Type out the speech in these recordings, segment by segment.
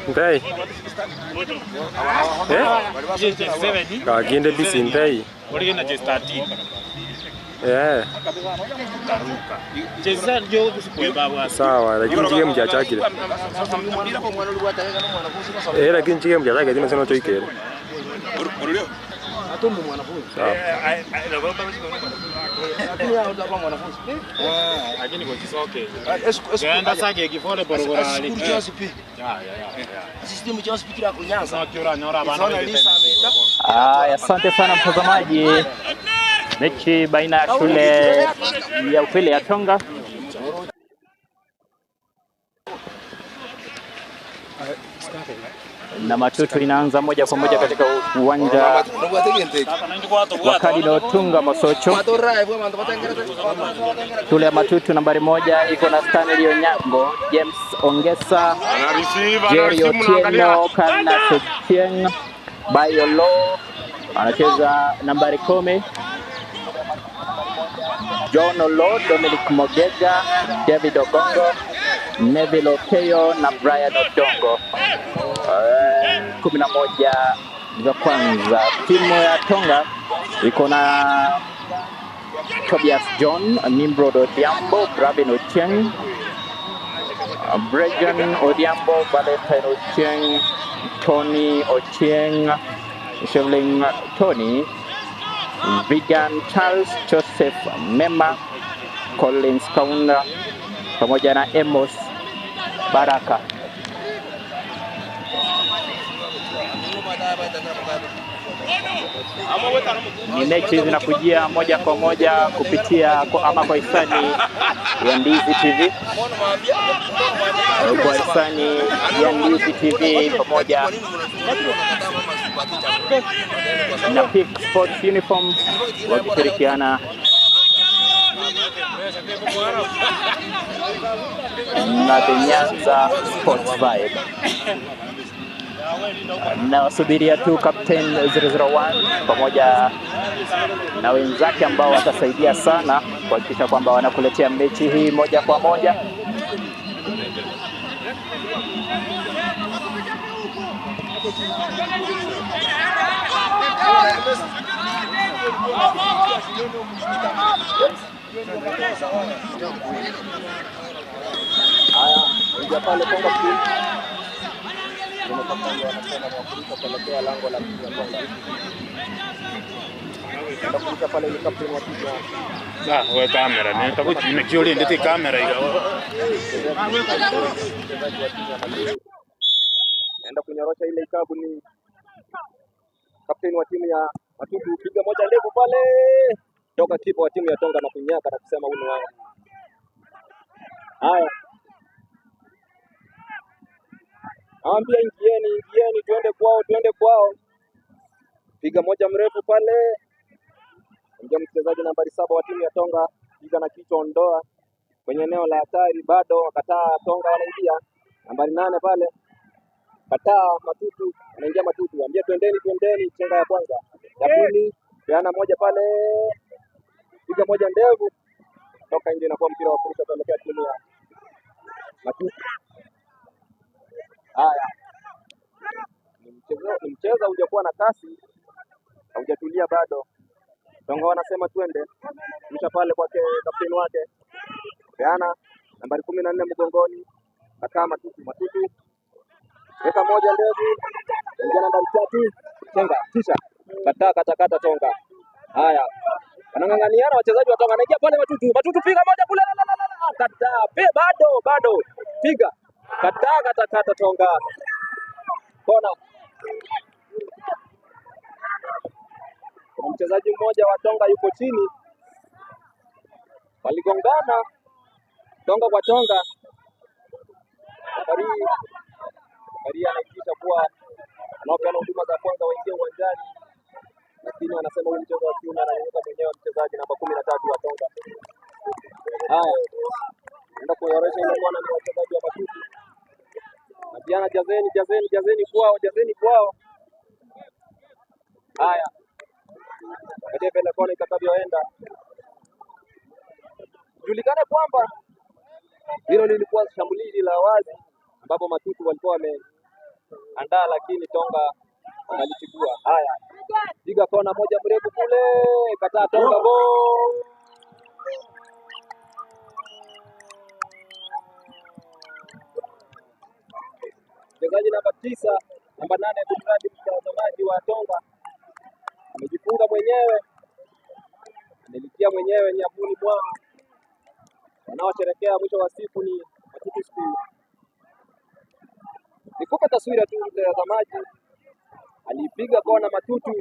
Ndai. Eh? Kagende bisi ndai. Eh. Sawa, lakini chike mjachakire. Eh, lakini chike mjachakire tena sio choikere. Sawa. Asante sana mtazamaji. Mechi baina ya shule ya upili ya Tonga na Matutu inaanza moja kwa moja katika uwanja wa Cardinal Tunga Masocho. Shule ya Matutu nambari 1 iko na Stanley Onyango, James Ongesa, Jerry Otieno, Kana Otieno, Bayolo anacheza nambari 10, John Olo, Dominic Mogega, David Ogongo, Neville Okeyo na Brian Odongo. 11 za kwanza. Timu ya Tonga iko na Tobias John, Nimrod Odhiambo, Bravin Ochieng, Bregan Odhiambo, Valentine Ochieng, Tony Ochieng, Shevling Tony, Vigan Charles, Joseph Mema, Collins Kaunda pamoja na Amos Baraka. Ni mechi zinakujia moja kwa moja kupitia ama kwa hisani ya Ndizi TV. Kwa hisani ya Ndizi TV pamoja na Peak Sports Uniform wakishirikiana na The Nyanza Sports Vibe. Na wasubiria tu Captain 001 pamoja na wenzake ambao watasaidia sana kuhakikisha kwamba wanakuletea mechi hii moja kwa moja. Haya, ingia pale Konga School. Kuelekea lango la Konga. Kutoka pale ni captain wa timu. Ah, wewe kamera ni takuchi ni nditi kamera igawa. Naenda kunyorosha ile ikabu ni captain wa timu ya Matutu, piga moja ndefu pale. Toka kipa wa timu ya Tonga na kunyaka na kusema huu ni wangu. Haya. Ambia ingieni, ingieni, tuende kwao, tuende kwao. Piga moja mrefu pale. Ingia mchezaji nambari 7 wa timu ya Tonga, piga na kichwa ondoa kwenye eneo la hatari, bado wakataa. Tonga wanaingia nambari 8 pale. Kataa Matutu, anaingia Matutu. Ambia twendeni, twendeni, chenga ya kwanza. Ya pili, peana moja pale. Piga moja ndefu. Toka nje inakuwa mpira wa kurusha kuelekea timu ya Matutu. Haya. Ni mchezo hujakuwa na kasi, haujatulia bado. Tonga wanasema twende. Rusha pale kwake kapteni wake. Peana nambari 14 mgongoni. Kataa Matutu, Matutu. Weka moja ndefu. Ingia nambari 3. Tonga, kisha kataa kata kata Tonga. Haya. Wanang'ang'aniana wachezaji wa Tonga. Anaingia pale Matutu. Matutu piga moja kule la la la la. Kataa. Bado bado. Piga. Kataa kata kata Tonga. Kona. Kuna mchezaji mmoja wa Tonga yuko chini. Waligongana Tonga kwa Tonga. Refarii anaitisha kuwa wanaopeana huduma za kwanza waingie uwanjani, lakini anasema huyu mchezo wa kiume ananyanyuka mwenyewe mchezaji namba 13 wa Tonga. Haya, naenda kuoresha ile kona ni wachezaji wa Matutu. Na jana jazeni, jazeni, jazeni kwao, jazeni kwao. Haya, angalia vile kona itakavyoenda. Julikane kwamba hilo lilikuwa shambulizi la wazi ambapo Matutu walikuwa wameandaa, lakini Tonga wakalichukua. Haya, piga kona moja mrefu kule, kataa Tonga, gol! Mchezaji namba 9, namba 8, kumradi mtazamaji wa Tonga amejifunga mwenyewe, amelitia mwenyewe nyavuni mwao. Wanaosherekea mwisho wa siku ni Matutu School. Nikupe taswira tu mtazamaji, alipiga kona Matutu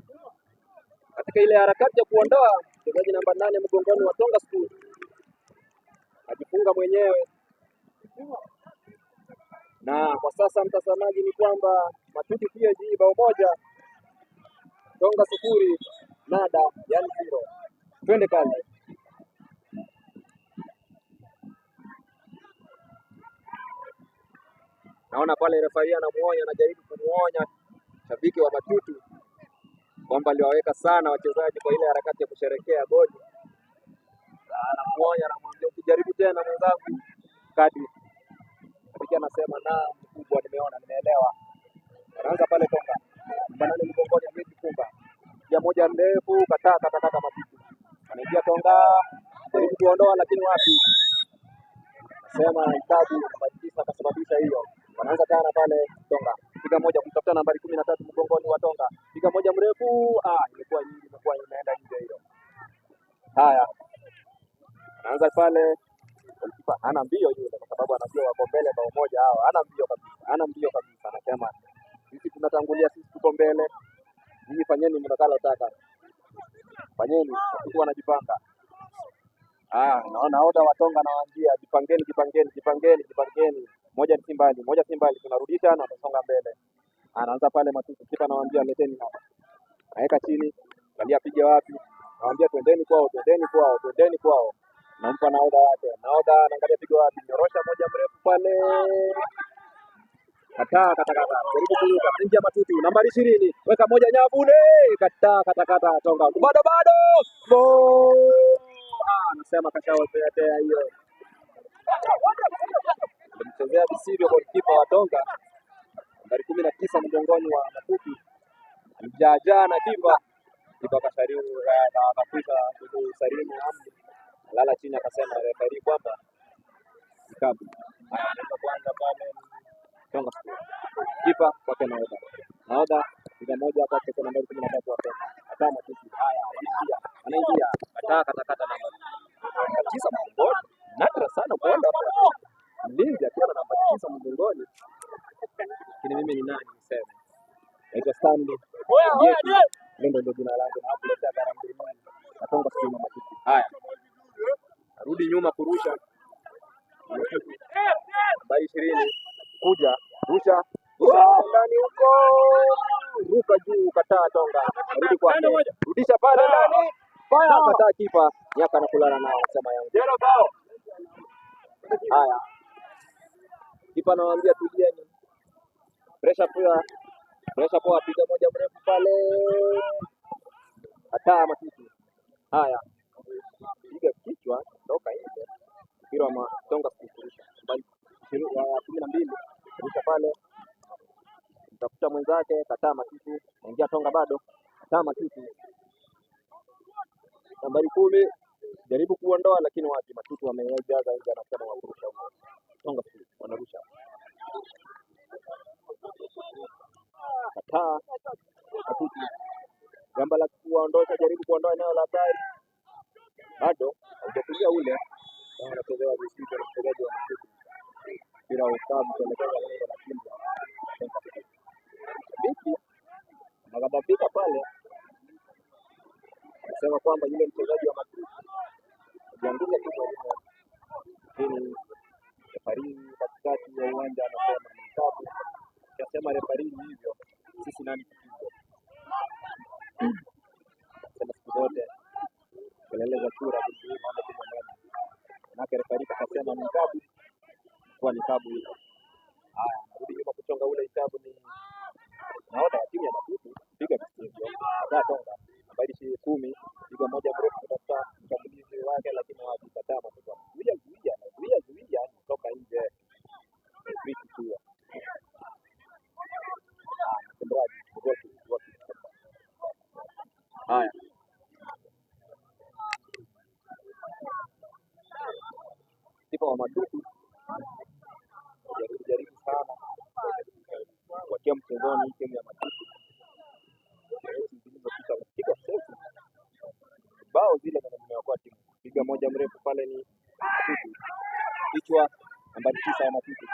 katika ile harakati ya kuondoa mchezaji namba 8 mgongoni wa Tonga School, ajifunga mwenyewe. Na kwa sasa mtazamaji, ni kwamba Matutu TAG bao 1, Tonga 0, nada, yani 0. Twende kazi. Naona pale refari anamuonya, anajaribu kumuonya shabiki wa Matutu kwamba aliwaweka sana wachezaji kwa ile harakati ya kusherekea goli. Anamuonya, anamwambia ukijaribu tena mwenzangu, kadi. Shabiki anasema na mkubwa, nimeona, nimeelewa. Anaanza pale Tonga. Namba 8 mgongoni amejifunga. Ya moja ndefu, kataa kata kata Matutu. Anaingia Tonga, jaribu kuondoa lakini wapi? Sema Itabu namba 9 akasababisha hiyo. Wanaanza tena pale Tonga. Piga moja kumtafuta nambari 13 mgongoni wa Tonga. Piga moja mrefu, imekuwa nyingi, imekuwa imeenda nje hiyo. Haya. Anaanza pale golikipa hana mbio yule kwa sababu anajua wako mbele bao 1 hao. Hana mbio kabisa. Hana mbio kabisa, anasema sisi tunatangulia, sisi tuko mbele. Nyinyi fanyeni mnakalotaka. Fanyeni, watakuwa wanajipanga. Naona oda wa Tonga anawaambia jipangeni, jipangeni, jipangeni, jipangeni. Moja si mbali, moja si mbali, tunarudisha na tunasonga mbele. Anaanza pale Matutu, kipa anawaambia leteni hapa. Anaweka chini, angalia piga wapi. Anawaambia twendeni kwao, twendeni kwao, twendeni kwao. Nampa naoda wake. Naoda anaangalia piga wapi. Nyorosha moja mrefu pale. Kataa kata kata. Jaribu kuruka. Nje Matutu nambari 20. Weka moja nyavune. Kataa kata kata Tonga. Bado bado. Gol! Anasema kashaotea hiyo. Alimchezea visivyo golikipa wa Tonga. Nambari 19 mgongoni wa Matutu. Alijaajaa na kipa. Kipa akasharimu akakwisha kusalimu amri. Lala chini akasema refari kwamba ikabu. Haya, anaanza kwanza pale Tonga School. Kipa kwake Naoda. Naoda piga moja kwake kwa nambari 13 wa Tonga. Hata Matutu. Haya, wanaingia. Wanaingia. Kataa kata kata namba 9 mgongoni. Nadra sana kuona mlinzi akiwa na namba 9 mgongoni. Lakini mimi ni nani niseme? Naitwa Stanley. Hilo ndio jina langu na hapo leta Garamburimani. Na Tonga School na Matutu. Haya. Rudi nyuma kurusha. Nambari 20 kuja rusha ndani huko, ruka juu, kataa Tonga, rudi kwake, rudisha pale ndani, kataa kipa nyaka na kulala nao, sema yangu. Haya, kipa anawaambia tulieni, pressure poa, pressure poa, piga moja mrefu pale, kataa Matutu. Haya, piga kichwa, toka nje, mpira wa Tonga kurusha nambari 12, rusha pale, mtafuta mwenzake, kataa Matutu, ingia Tonga bado, kataa Matutu. Nambari 10 jaribu kuondoa lakini wapi, Matutu wamejaza nje, anasema wakurusha huko. Tonga wanarusha. Kataa Matutu. Gamba la kuondosha, jaribu kuondoa eneo la hatari. Bado haujakulia ule. Anachezewa visivyo na mchezaji wa Matutu. Mpira ukabu kuelekeza lango la timu ya Tonga. Shabiki anaghadhabika pale, anasema kwamba yule mchezaji wa Matutu alianguka tu mwalimu, lakini refari katikati ya uwanja anasema ni tabu. Akasema refari ni hivyo, sisi nani tupige? Sema siku zote kelele za chura mambo kwa maji. Manake refari akasema ni tabu, kwa ni tabu ile. Haya, narudi nyuma kuchonga ule itabu ni naona timu ya Matutu piga visivyo. Sasa Wameingia mchezoni timu ya Matutu. Mechi zilizopita wamepiga seti bao zile kwenye zimeokoa timu. Piga moja mrefu pale ni Matutu, kichwa nambari 9 ya Matutu,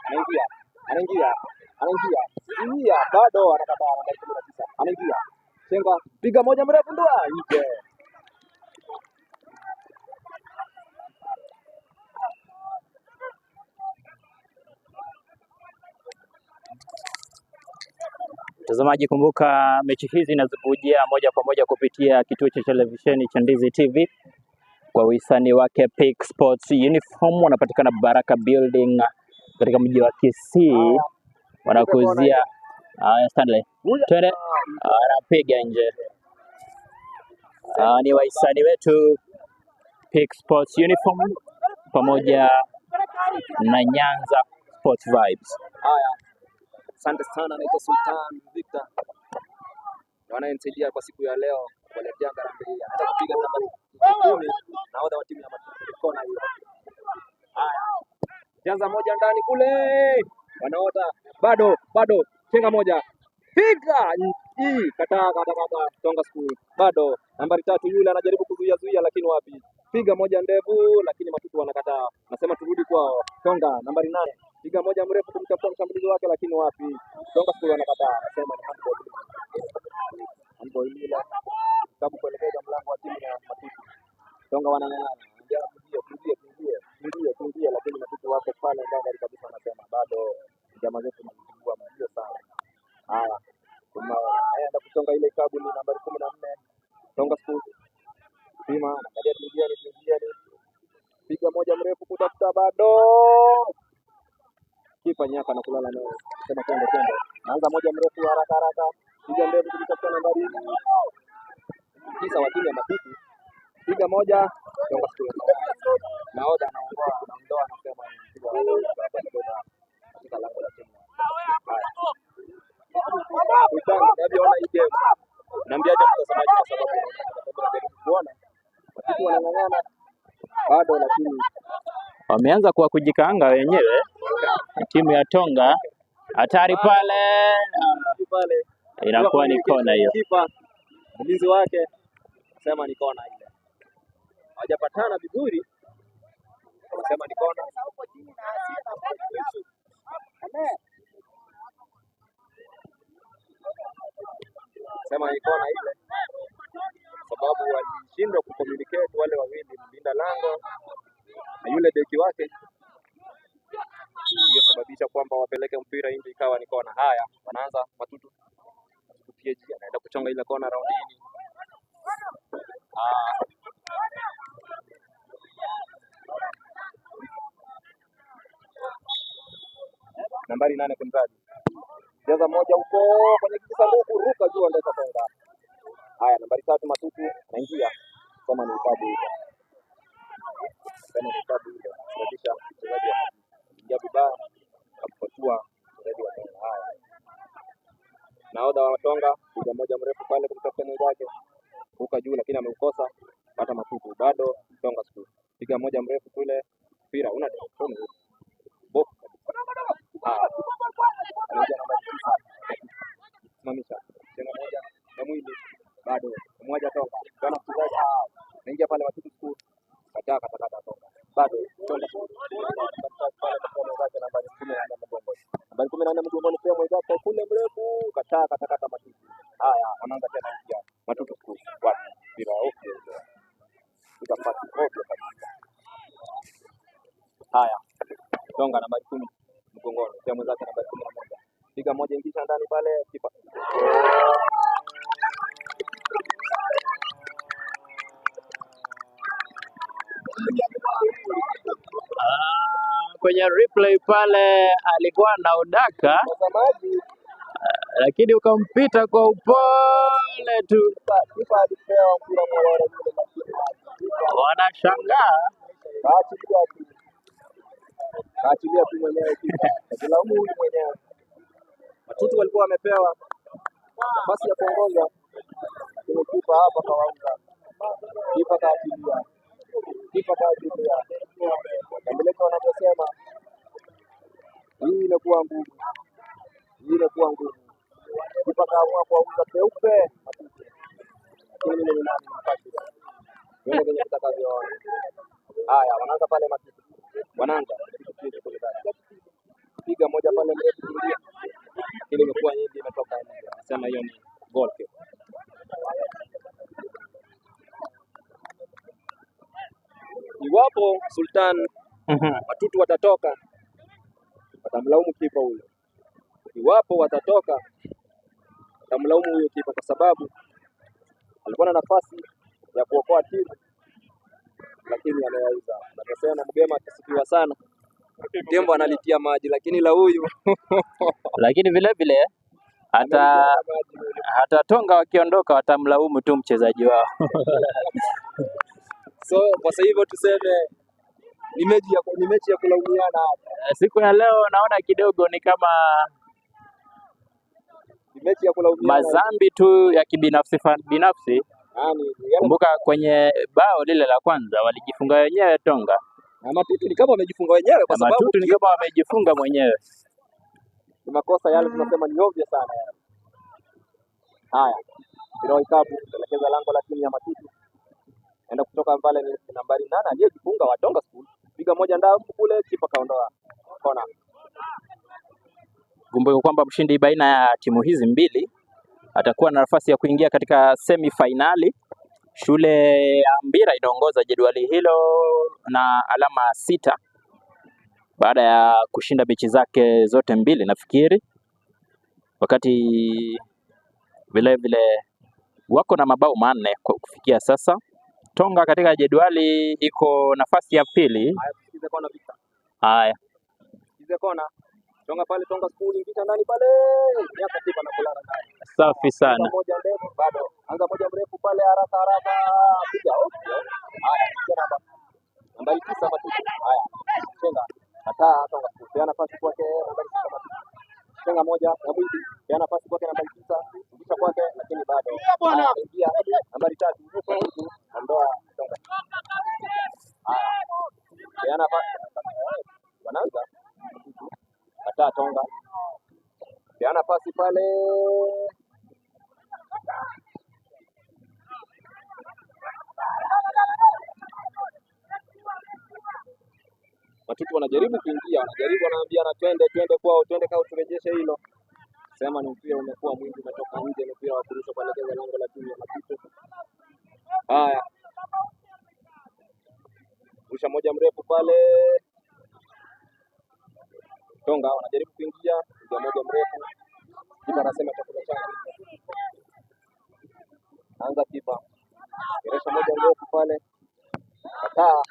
anaingia anaingia anaingia ingia, bado anakataa. Nambari 19 anaingia, chenga, piga moja mrefu ndoa nje. Mtazamaji, kumbuka mechi hizi zinazokujia moja kwa moja kupitia kituo cha televisheni cha Ndizi TV kwa uhisani wake Peak Sports Uniform, wanapatikana Baraka Building katika mji wa Kisii, wanakuuzia. Haya, Stanley, twende, anapiga nje. Ni wahisani wetu Peak Sports Uniform pamoja na Nyanza Sports Vibes. Haya, asante sana, naitwa Sultan Victor ndio anayenisaidia kwa siku ya leo kuwaletea ngarambe hii. Anaenda kupiga nambari 10, nahodha wa timu ya Matutu, kona hiyo. Haya, jaza moja ndani kule, wanaota bado bado, chenga moja, piga hii, kataa kata kata, Tonga School bado. Nambari 3 yule anajaribu kuzuia zuia, lakini wapi, piga moja ndefu, lakini Matutu wanakataa, nasema turudi kwao. Tonga nambari 8 piga moja mrefu kumtafuta mshambulizi wake, lakini wapi, Tonga School wanakataa, nasema ni handball. Handball ile sababu kuelekeza mlango wa timu ya Matutu. Tonga wanang'ang'ana, ndio tuingie tuingie tuingie tuingie, lakini Matutu wako pale ndani kabisa, wanasema bado jamaa zetu wanajua mbio sana. Haya, kuna anaenda kuchonga ile kabu ni nambari 14 Tonga School. Pima anaangalia tuingie tuingie, piga moja mrefu kutafuta bado kipa nyaka na kulala nayo, sema twende twende. Naanza moja mrefu haraka haraka, piga ndefu kumtafuta nambari 9 wa timu ya Matutu, piga moja Tonga School. Nahodha anaondoa anaondoa, anasema katika lango la timu. Haya, Sultan, unavyoona hii game, naambiaje mtazamaji, kwa sababu najaribu kuona Matutu wanang'ang'ana bado, lakini Wameanza kwa kujikaanga wenyewe, timu ya Tonga hatari pale, pale inakuwa ni kona hiyo. Kipa mlinzi wake sema ni kona ile, hawajapatana vizuri, wanasema ni kona. Sema ni kona ile sababu walishindwa kucommunicate wale wawili, mlinda lango na yule beki wake, iliyosababisha kwamba wapeleke mpira nje, ikawa ni kona. Haya, wanaanza Matutu. Matutu PG anaenda kuchonga ile kona raundi hii. Nambari 8 kunraji, jaza moja huko kwenye kisanduku, ruka juu, ndeka konga. Haya, nambari 3 Matutu anaingia, sema ni utabu ile, sema ni utabu ile, sababisha mchezaji wa Matutu ingia vibaya, akampatua mchezaji wa Tonga. Haya, nahodha wa Tonga piga moja mrefu pale kumtafuta mwenzake, ruka juu, lakini ameukosa. Pata Matutu bado Tonga School, piga moja mrefu kule, mpira una bofu kabisa. Haya, anaingia nambari 9 simamisha tena moja ya mwili bado mmoja Tonga kana mchezaji anaingia pale Matutu School, kataa kata kata Tonga bado Tonga School pale kwa mwenzake nambari 14 mgongoni, nambari 14 mgongoni pia mwenzake kule mrefu, kataa kata kata Matutu. Haya, wanaanza tena upya Matutu School, wapi bila ovyo ile piga pasi ovyo kabisa. Haya, Tonga nambari 10 mgongoni pia mwenzake nambari 11 piga moja ingisha ndani pale kipa. Kwenye replay pale alikuwa na udaka, Mtazamaji, lakini ukampita kwa upole tu. Kipa alipewa mpira mwororo yule, lakini Wanashangaa. kaachilia tu, kaachilia tu mwenyewe kipa, kajilaumu huyu mwenyewe. Matutu walikuwa wamepewa nafasi ya kuongoza, lakini kipa hapa kawauza. Kipa kaachilia, kipa kaachilia. Kamileka wanavyosema, hii imekuwa ngumu. Hii imekuwa ngumu. Kipa kaamua kuwauza peupe Matutu. Lakini mimi ni nani mpaki. Twende kwenye tutakavyoona. Haya, wanaanza pale Matutu. Wanaanza kitu kule ndani. Piga moja pale mrefu kuingia. Ile imekuwa nyingi imetoka nje. Anasema hiyo ni goal kick. Iwapo Sultan Matutu watatoka, watamlaumu kipa huyo. Iwapo watatoka, watamlaumu huyo kipa kwa sababu alikuwa na nafasi ya kuokoa timu, lakini amewauza. Navyosema Mgema akisifiwa sana, Tembo analitia maji, lakini la huyu Lakini vile vile hata amelitia maji huyu. hata Tonga wakiondoka watamlaumu tu mchezaji wao. So kwa sasa hivyo tuseme ni mechi ya kulaumiana hapa, Siku ya leo naona kidogo ni kama ni mechi ya kulaumiana. mazambi tu ya kibinafsi binafsi. Yaani yale Kumbuka kwenye bao lile la kwanza walijifunga wenyewe Tonga, na Matutu ni kama wamejifunga wenyewe na kwa sababu Matutu ni kama wamejifunga mwenyewe. ni makosa yale tunasema ni ovyo sana yale. Haya, mpira wa kikapu elekeza lango la timu ya Matutu, enda kutoka pale ni nambari 8 aliyejifunga wa Tonga School, piga moja ndamu kule, kipa kaondoa kona. Kumbuka kwamba mshindi baina ya timu hizi mbili atakuwa na nafasi ya kuingia katika semi fainali. Shule ya Mbira inaongoza jedwali hilo na alama 6 baada ya kushinda mechi zake zote mbili nafikiri, wakati vile vile wako na mabao 4 kwa kufikia sasa. Tonga katika jedwali iko nafasi ya pili. Haya, tusikize kona Victor, Haya, tusikize kona. Tonga pale, Tonga School ingisha ndani pale, miaka kipa na kulala ndani. safi Anza sana. moja ndefu bado, anza moja mrefu pale, haraka haraka, piga ovyo. Haya, ingia nambari 9 Matutu. Haya, chenga kataa Tonga School, peana pasi kwake nambari 6 Matutu. Chenga moja ya mwili, peana pasi kwake nambari 9, ingisha kwake, lakini bado. Haya, ingia nambari 3 Matutu, ondoa Tonga. Haya, peana pasi, wanaanza Matutu, kataa Tonga, peana pasi pale Matutu wanajaribu kuingia, wanajaribu, wanaambiana twende, twende kwao, twende kwao, turejeshe hilo. Sema ni mpira umekuwa mwingi, umetoka nje, ni mpira wa kurusha kuelekeza lango la timu ya Matutu. Haya, rusha moja mrefu pale, Tonga wanajaribu kuingia, piga moja mrefu, kipa anasema chakula changu. Anza kipa, geresha moja mrefu pale, kataa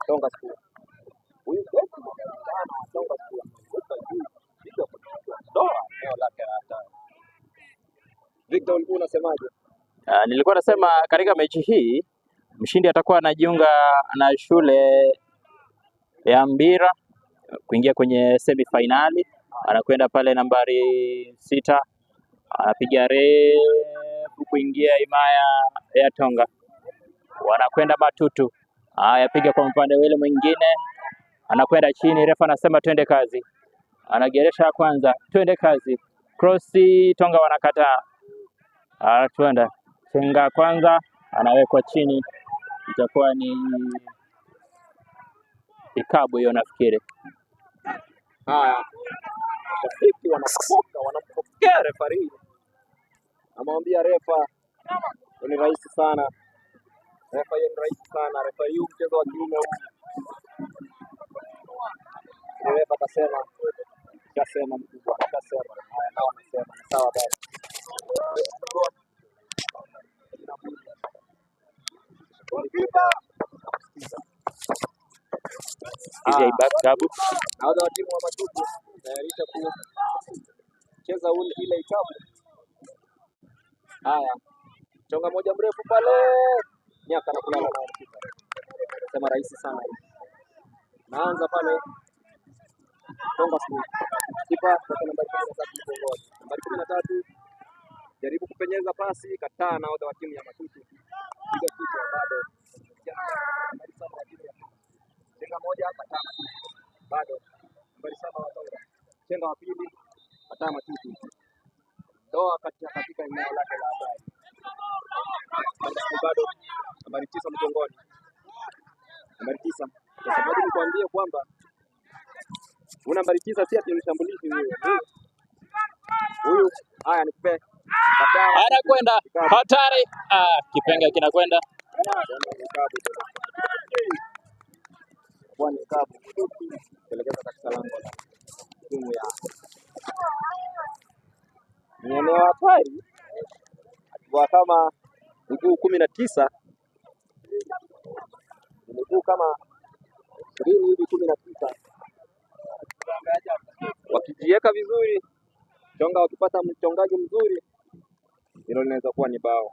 Tonga School. Huyu beki sana wa Tonga School ameruka juu, piga kwa kichwa, doa eneo lake la hatari. Victor, ulikuwa unasemaje? Nilikuwa nasema katika mechi hii mshindi atakuwa anajiunga na shule ya Mbira kuingia kwenye semi fainali. Anakwenda pale nambari 6, anapiga refu kuingia himaya ya Tonga, wanakwenda Matutu. Haya, piga kwa upande ule mwingine, anakwenda chini, refa anasema twende kazi, anageresha kwanza, twende kazi, krosi Tonga wanakataa. Twende chenga kwanza, anawekwa chini, itakuwa ni ikabu hiyo nafikiri. Haya, mashabiki wanafoka, wanampokea refari, amwambia refa ni rahisi sana, refa hiyo ni rahisi sana, refa huu mchezo wa kiume huu. Refa akasema, kashasema mkubwa, kashasema. Haya, nao wanasema ni sawa baba. Hizi ikabu Nahodha wa timu wa Matutu tayarisha kucheza ile ikabu. Haya, chonga moja mrefu pale, nyaka na kulala nao kipa. Sema rahisi sana hii. Naanza pale Tonga School. Kipa kwa nambari 13 mgongoni. Nambari 13 jaribu kupenyeza pasi, kataa nahodha wa timu ya Matutu. Piga kichwa bado. Nambari 7 wa timu ya Chenga moja kataa Matutu. Bado nambari 7 wa Tonga. Chenga wa pili Kataa Matutu. Toa katika eneo lake la hatari. Bado nambari 9 mgongoni. Nambari 9. Kwa sababu nikwambie kwamba huyu nambari 9 si ati mshambulizi huyu. Huyu haya nikupe. Anakwenda hatari. Kipenga kinakwenda. Bwana Kabu kuelekeza katika lango la timu ya ni eneo hatari kwa kama miguu 19 miguu kama 20 hivi 19 wakijiweka vizuri chonga, wakipata mchongaji mzuri, hilo linaweza kuwa ni bao.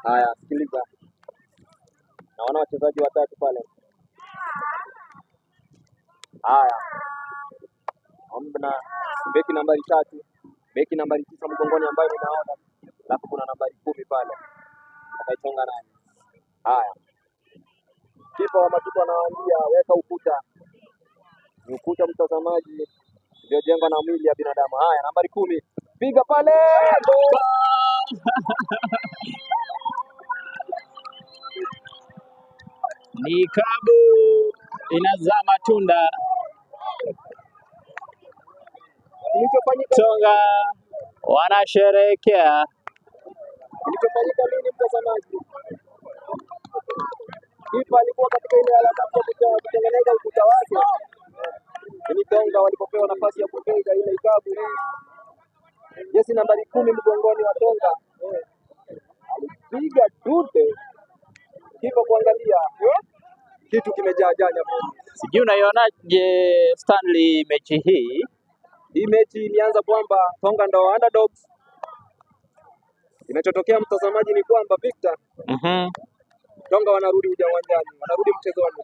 Haya, sikiliza, naona wachezaji watatu pale. Haya, na beki nambari 3, beki nambari 9 mgongoni ambaye ninaona, alafu kuna nambari 10 pale ataichonga nani? Haya, kipa wa Matutu anawaambia weka ukuta. Ni ukuta mtazamaji uliojengwa na mwili ya binadamu. Haya, nambari 10 piga pale. Ni Kabu inazaa matunda. Kilichofanyika Tonga wanasherehekea. Kilichofanyika nini mtazamaji? Kipa alikuwa katika ile harakati ya kutengeneza ukuta wake. Ni Tonga walipopewa nafasi ya kupiga ile ikabu. Jezi nambari 10 mgongoni wa Tonga alipiga dude, kipa kuangalia kitu kimejaa janya. Sijui unaionaje Stanley mechi hii? Hii mechi ilianza kwamba Tonga ndo underdogs. Kinachotokea mtazamaji ni kwamba Victor, Tonga wanarudi uwanjani, wanarudi mchezoni.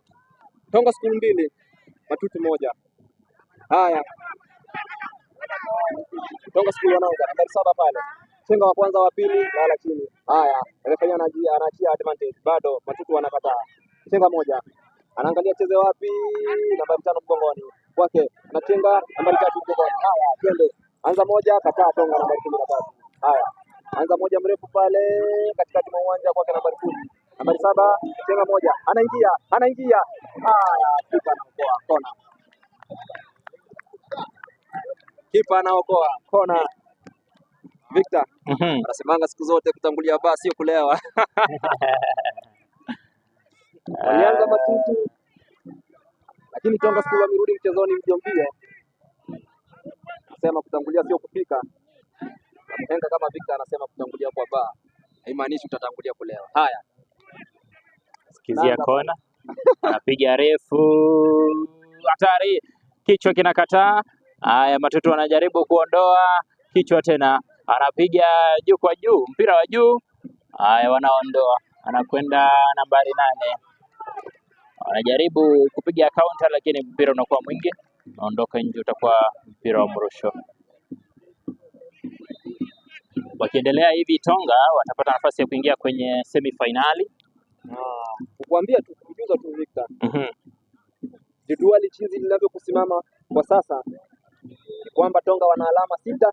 Tonga siku 2, Matutu 1. Haya, Tonga siku wanaanza nambari 7 pale. Chenga wa kwanza wa pili lala chini. Haya, refa anaachia advantage. Bado Matutu wanakataa. Chenga moja. Anaangalia cheze wapi? Nambari 5 mgongoni. Kwake anachenga nambari 3 mgongoni. Haya, twende. Anza moja, kataa Tonga nambari 13. Haya. Anza moja mrefu pale katikati mwa uwanja kwake nambari 10. Nambari 7, chenga moja. Anaingia, anaingia. Haya, kipa anaokoa kona. Kipa anaokoa kona. Victor, anasemanga siku zote kutangulia baa sio kulewa. Walianza Matutu lakini Tonga siku wamerudi mchezoni mbio mbio. Anasema kutangulia sio kupika. Na mhenga kama Victor anasema kutangulia kwa baa haimaanishi utatangulia kulewa. Haya, Sikizia kona. Anapiga refu. Hatari. Kichwa kinakataa. Haya, Matutu wanajaribu kuondoa kichwa tena. Anapiga juu kwa juu, mpira wa juu. Haya, wanaondoa. Anakwenda nambari 8. Wanajaribu kupiga counter lakini mpira unakuwa mwingi. Unaondoka nje, utakuwa mpira wa mrusho. Wakiendelea hivi Tonga watapata nafasi ya kuingia kwenye semi-finali. Kukuambia tu, kujuza tu Victor. Jedwali jinsi linavyokusimama kwa sasa ni kwamba Tonga wana alama 6.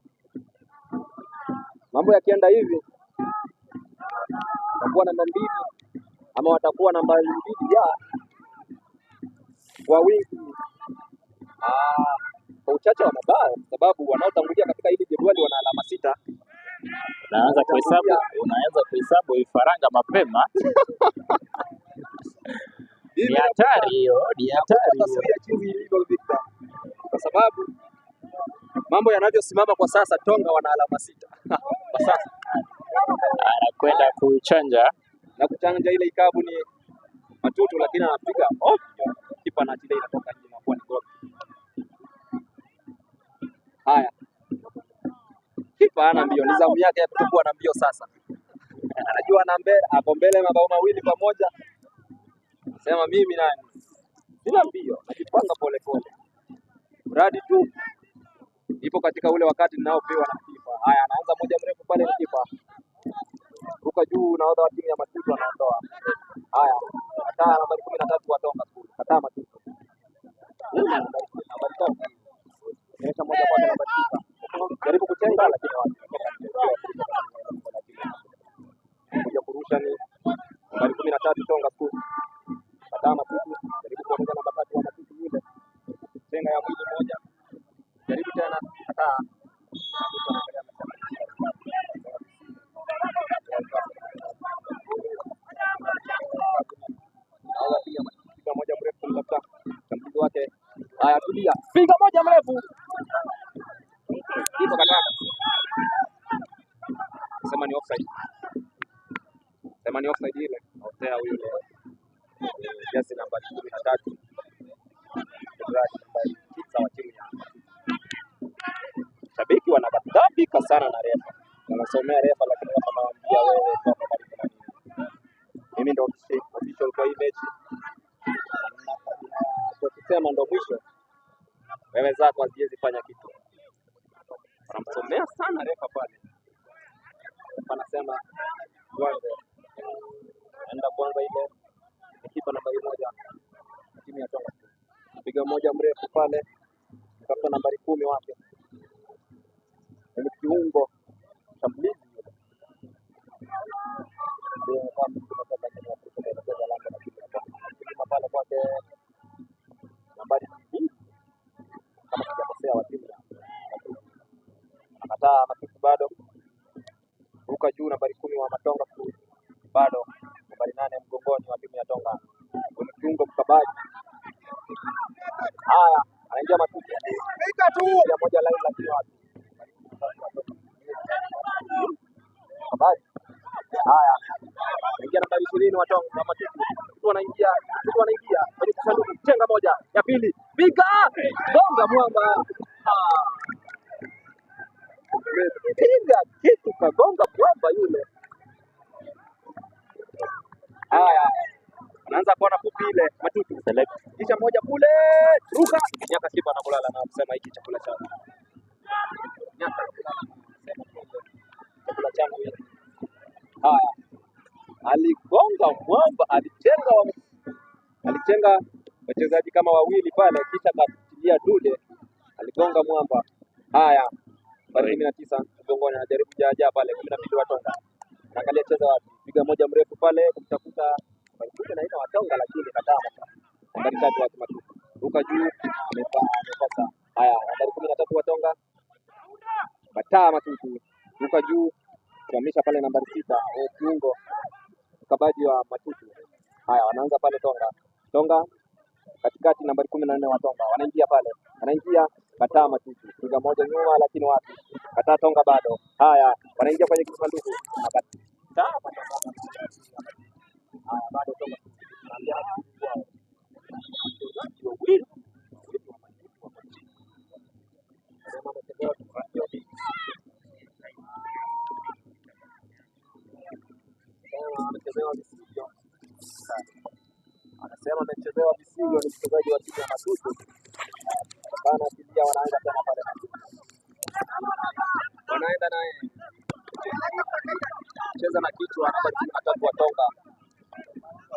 Mambo yakienda hivi watakuwa namba 2 ama watakuwa namba 2 ya kwa wingi. Kwa uchache wa mabao, sababu wanaotangulia katika hili jedwali wana alama 6. Unaanza kuhesabu vifaranga mapema. Ni hatari hiyo, ni hatari hiyo. Taswira jinsi ilivyo Victor, kwa sababu mambo yanavyosimama kwa sasa Tonga wana alama 6 kwa sasa. Anakwenda kuchanja na kuchanja ile ikabu ni Matutu, lakini anapiga off. Kipa anaachilia, inatoka nje na kuwa ni goal. Haya, kipa ana mbio, ni zamu yake ya kutokuwa na mbio sasa. Anajua ana mbele, hapo mbele mabao 2-1. Sema mimi nani? Sina mbio, najipanga pole pole. Mradi tu ipo katika ule wakati ninaopewa na kipa. Haya, anaanza moja mrefu pale ni kipa. Ruka juu, nahodha wa timu ya Matutu anaondoa. Haya, kataa nambari 13 wa Tonga School. Kataa Matutu. Nambari 3. Nyesha moja kwa nambari 9. moja. Jaribu tena, kataa. Piga moja mrefu kumtafuta mshambulizi wake. Haya, tulia, piga moja mrefu, kipa kataa, sema ni offside, sema ni offside ile. Otea huyu leo jezi nambari 13 nambari 9 wa timu ya shabiki wanaghadhabika sana na refa, wanasomea refa, lakini refa anawaambia wewe toka karibu na mimi, mimi ndo official kwa hii mechi, nachokisema ndo mwisho, wewe zako haziwezi fanya kitu. Wanamsomea sana refa pale, refa anasema tuanze, enda kwanza ile kipa nambari 1 timu ya Tonga, piga moja mrefu pale, tafuta nambari 10 wake ni kiungo shambulizi yule pale kwake nambari 2 kama sijakosea, wa timu ya akataa Matutu bado ruka juu, nambari 10 wa Matonga bado nambari 8 mgongoni wa timu ya Tonga ni kiungo mkabaji. Haya, anaingia Matutu ya moja line, lakini wapi habari. Haya, anaingia nambari 20 wa Tonga wa Matutu, anaingia mtu anaingia kwenye kisanduku, chenga moja ya pili, piga bonga mwamba, piga kitu kagonga mwamba yule. Haya, anaanza kuona fupi ile Matutu, kisha moja kule ruka nyaka, kipa anakulala na kusema hiki chakula changu, nyaka anakulala na kusema chakula changu hiki. Haya, aligonga mwamba, alichenga wachezaji kama wawili pale, kisha akatilia dude, aligonga mwamba. Haya, nambari 19 mgongoni anajaribu jaja pale, 12 wa Tonga anaangalia cheza wapi, piga moja mrefu pale kumtafuta nambari 14 wa Tonga, lakini kataa. Nambari 3 wa Matutu ruka juu, amekosa. Haya, nambari 13 wa Tonga kataa Matutu, ruka juu, kuhamisha pale nambari 6 kiungo mkabaji wa Matutu. Haya, wanaanza pale Tonga, Tonga katikati, nambari 14 wa Tonga wanaingia pale, wanaingia kataa Matutu, piga moja nyuma, lakini wapi, kataa Tonga bado. Haya, wanaingia kwenye kisanduku, kataa. Haya, bado Tonga anaambia wawili amechezewa visivyo, anasema amechezewa visivyo, ni mchezaji wa timu ya Matutu bana. Tilia wanaanza tena pale Matutu, wanaenda naye cheza na kichwa, nambari 13 wa Tonga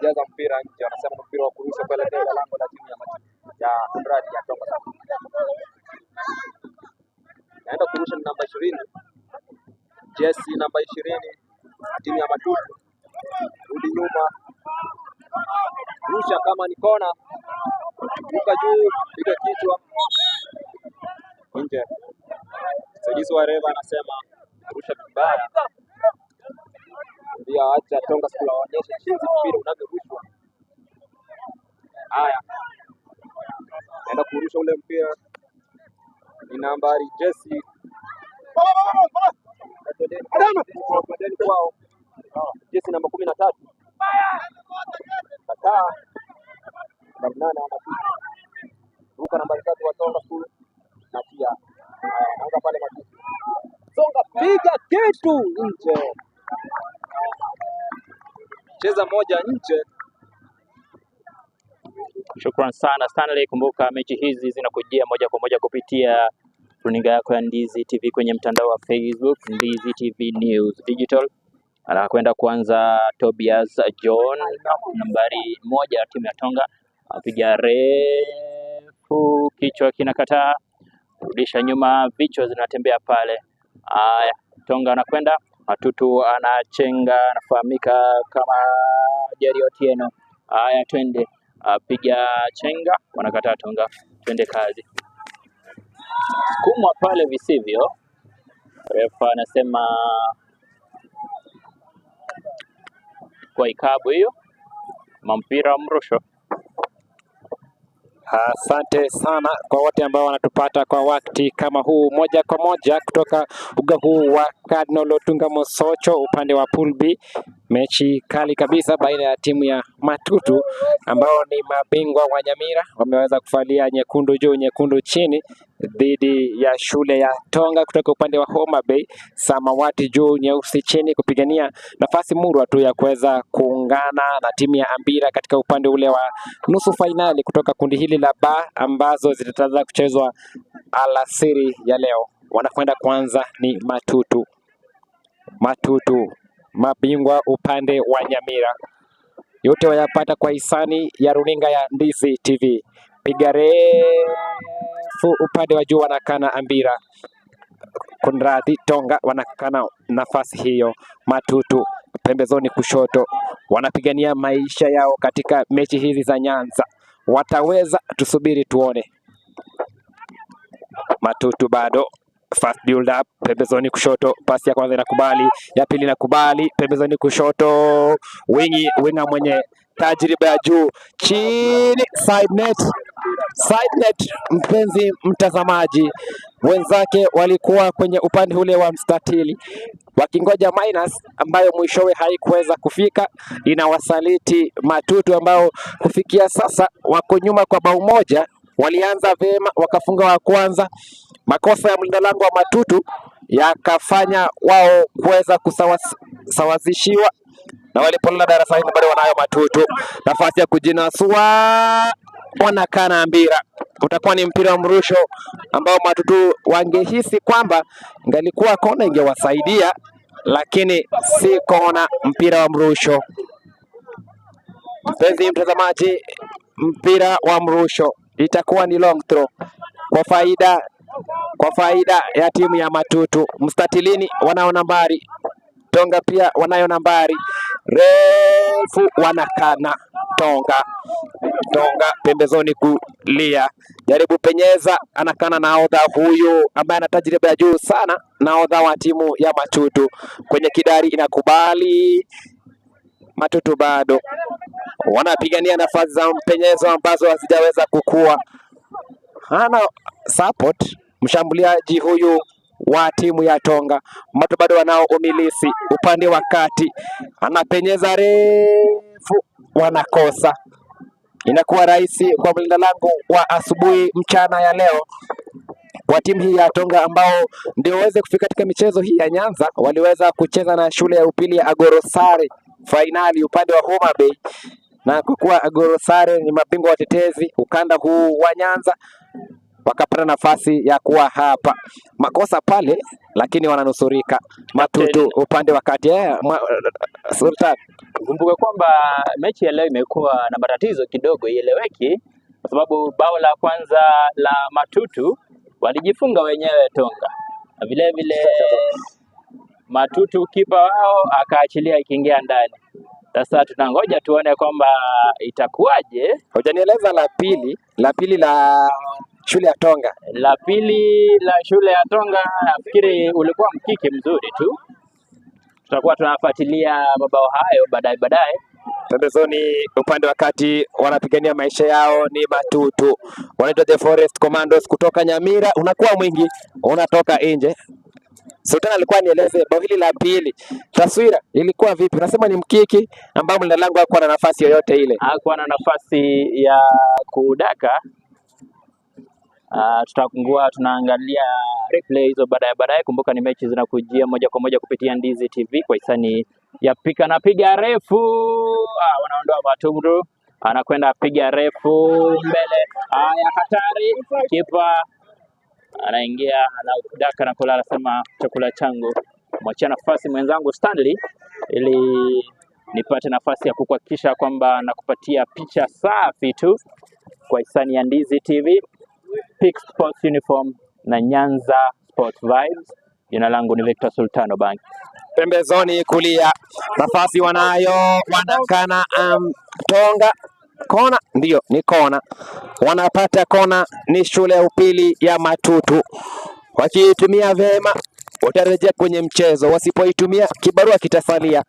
jaza mpira nje, wanasema mpira wa kurusha kuelekea lango la timu ya Matutu ya Kunradi ya Tonga. Naenda kurusha ni namba 20, jesi namba 20 timu ya Matutu, rudi nyuma, rusha kama ni kona, ruka juu, piga kichwa nje. Msaidizi wa refa anasema rusha vibaya, ndio acha Tonga School waonyeshe jinsi mpira unavyorushwa. Haya, naenda kurusha ule mpira ni nambari jesi kwao, jesi namba 13 kataa, nambari 8 wa Matutu, ruka nambari 3 wa Tonga School na pia anaanza pale Matutu, songa, piga kitu nje, cheza moja nje. Shukran sana Stanley. Kumbuka mechi hizi zinakujia moja kwa moja kupitia runinga yako ya Ndizi TV kwenye mtandao wa Facebook, Ndizi TV News Digital. Anakwenda kuanza Tobias John, nambari 1 timu ya Tonga, apiga refu, kichwa kinakataa, rudisha nyuma, vichwa zinatembea pale. Aya, Tonga anakwenda, Matutu anachenga, anafahamika kama Jerry Otieno. Aya, twende, apiga chenga, wanakataa Tonga, twende kazi. Alisukumwa pale visivyo. Refa anasema kwa ikabu hiyo, mpira mrusho. Asante sana kwa wote ambao wanatupata kwa wakati kama huu, moja kwa moja kutoka uga huu wa Cardinal Otunga Mosocho upande wa Pool B. Mechi kali kabisa baina ya timu ya Matutu ambao ni mabingwa wa Nyamira, wameweza kuvalia nyekundu juu nyekundu chini, dhidi ya shule ya Tonga kutoka upande wa Homa Bay, samawati juu nyeusi chini, kupigania nafasi murwa tu ya kuweza kuungana na timu ya Ambira katika upande ule wa nusu fainali kutoka kundi hili la ba ambazo zitaanza kuchezwa alasiri ya leo. Wanakwenda kwanza ni Matutu. Matutu mabingwa upande wa Nyamira, yote wayapata kwa hisani ya runinga ya Ndizi TV. Piga refu upande wa juu wanakana Ambira, kunradhi, Tonga wanakana nafasi hiyo. Matutu pembezoni kushoto wanapigania maisha yao katika mechi hizi za Nyanza. Wataweza? Tusubiri tuone. Matutu bado fast build up pembezoni kushoto, pasi ya kwanza inakubali, ya pili inakubali, pembezoni kushoto, winga mwenye tajriba ya juu chini, side net, side net. Mpenzi mtazamaji, wenzake walikuwa kwenye upande ule wa mstatili wakingoja minus ambayo mwishowe haikuweza kufika. Inawasaliti Matutu ambao kufikia sasa wako nyuma kwa bao moja. Walianza vyema wakafunga wa kwanza, makosa ya mlinda lango wa Matutu yakafanya wao kuweza kusawazishiwa, na walipolala darasani bado wanayo Matutu nafasi ya kujinasua, wanakana mpira. Utakuwa ni mpira wa mrusho ambao Matutu wangehisi kwamba ingalikuwa kona ingewasaidia, lakini si kona, mpira wa mrusho. Mpenzi mtazamaji, mpira wa mrusho itakuwa ni long throw kwa faida ya timu ya Matutu. Mstatilini wanao nambari, Tonga pia wanayo nambari refu, wanakana Tonga. Tonga pembezoni kulia, jaribu penyeza, anakana nahodha huyu ambaye ana tajriba ya juu sana, nahodha wa timu ya Matutu kwenye kidari, inakubali Matutu bado wanapigania nafasi za mpenyezo ambazo hazijaweza kukua. Hana support mshambuliaji huyu wa timu ya Tonga. Matu bado wanao umilisi upande wa kati, anapenyeza refu, wanakosa. Inakuwa rahisi kwa mlinda lango wa asubuhi mchana ya leo kwa timu hii ya Tonga ambao ndio waweze kufika katika michezo hii ya Nyanza. Waliweza kucheza na shule ya upili ya Agorosare fainali upande wa Homa Bay, na kwa kuwa Agorosare ni mabingwa watetezi ukanda huu wa Nyanza, wakapata nafasi ya kuwa hapa. Makosa pale, lakini wananusurika. Matutu upande wa kati Sultan. Kumbuka kwamba mechi ya leo imekuwa na matatizo kidogo, ieleweki, kwa sababu bao la kwanza la Matutu walijifunga wenyewe Tonga, na vile vile Matutu kipa wao akaachilia ikiingia ndani. Sasa tunangoja tuone kwamba itakuwaje. Hujanieleza la pili la shule ya Tonga. La pili la shule ya Tonga nafikiri ulikuwa mkiki mzuri tu. Tutakuwa tunafuatilia mabao hayo baadaye baadaye. Pembezoni upande wa kati wanapigania maisha yao ni Matutu, wanaitwa The Forest Commandos kutoka Nyamira. Unakuwa mwingi unatoka nje. Sultan alikuwa nieleze bao hili la pili, taswira ilikuwa vipi? Unasema ni mkiki ambao mlinda lango hakuwa na nafasi yoyote ile. Hakuwa na nafasi ya kudaka. Tutakuwa tunaangalia replay hizo baadaye baadaye. Kumbuka ni mechi zinakujia moja kwa moja kupitia Ndizi TV kwa hisani ya pika na piga refu. Wanaondoa Matutu, anakwenda piga refu mbele. Haya, hatari, kipa anaingia, anadaka na kulala, anasema chakula changu, mwachia nafasi mwenzangu Stanley ili nipate nafasi ya kukuhakikisha kwamba nakupatia picha safi tu kwa hisani ya Ndizi TV, Peak Sports Uniform na Nyanza Sports Vibes. Jina langu ni Victor Sultano Bank. Pembezoni kulia, nafasi wanayo, wanakana Tonga kona, ndio ni kona, wanapata kona. Ni shule ya upili ya Matutu, Wakiitumia vyema watarejea kwenye mchezo, wasipoitumia kibarua kitasalia.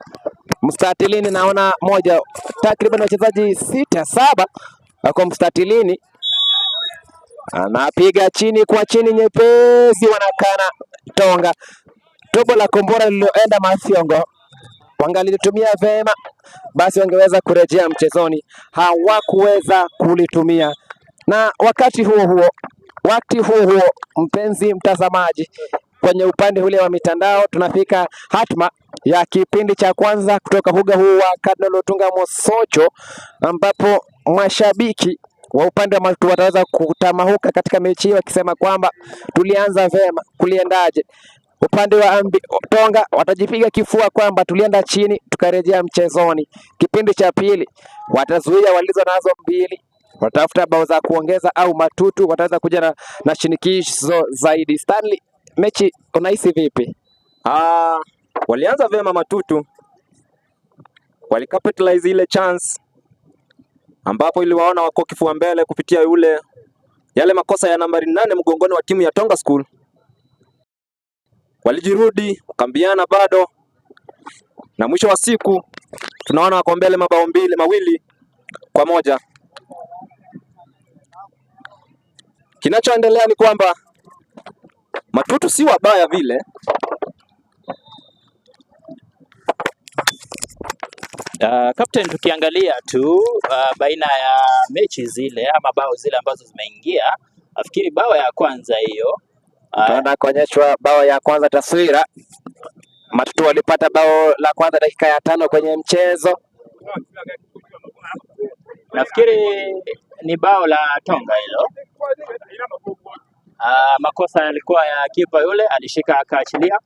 Mstatilini naona moja, takriban wachezaji sita saba wako mstatilini. Anapiga chini kwa chini nyepesi, wanakana Tonga. Tobo la kombora lililoenda Mathiongo, wangalitumia vema basi wangeweza kurejea mchezoni, hawakuweza kulitumia. Na wakati huo huo, mpenzi mtazamaji, kwenye upande ule wa mitandao tunafika hatma ya kipindi cha kwanza kutoka uga huu wa Cardinal Otunga Mosocho, ambapo mashabiki wa upande wa Matutu wataweza kutamahuka katika mechi hii wakisema kwamba tulianza vema, kuliendaje? Upande wa Tonga watajipiga kifua kwamba tulienda chini tukarejea mchezoni. Kipindi cha pili watazuia walizo nazo mbili, watafuta bao za kuongeza au Matutu wataweza kuja na shinikizo zaidi. Stanley, mechi unahisi vipi? Ah, walianza vyema Matutu, walicapitalize ile chance ambapo iliwaona wako kifua mbele kupitia yule yale makosa ya nambari 8 mgongoni wa timu ya Tonga School. Walijirudi wakambiana bado, na mwisho wa siku tunaona wako mbele mabao 2-1. Kinachoendelea ni kwamba Matutu si wabaya vile. Captain, tukiangalia tu baina ya mechi zile ama bao zile ambazo zimeingia, nafikiri bao ya kwanza hiyo Tunaenda kuonyeshwa bao ya kwanza taswira. Matutu walipata bao la kwanza dakika ya 5 kwenye mchezo. Nafikiri ni bao la Tonga hilo. Makosa yalikuwa ya kipa yule, alishika akaachilia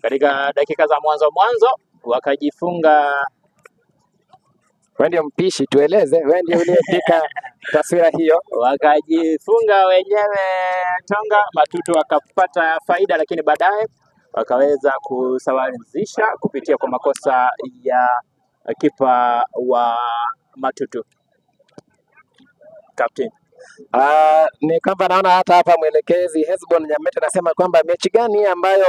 katika dakika za mwanzo mwanzo, wakajifunga. Wewe ndio mpishi, tueleze, wewe ndio uliyepika taswira hiyo. Wakajifunga wenyewe Tonga, Matutu wakapata faida, lakini baadaye wakaweza kusawazisha kupitia kwa makosa ya kipa wa Matutu, captain. Ni kwamba naona hata hapa mwelekezi Hesbon Nyamete anasema kwamba mechi gani ambayo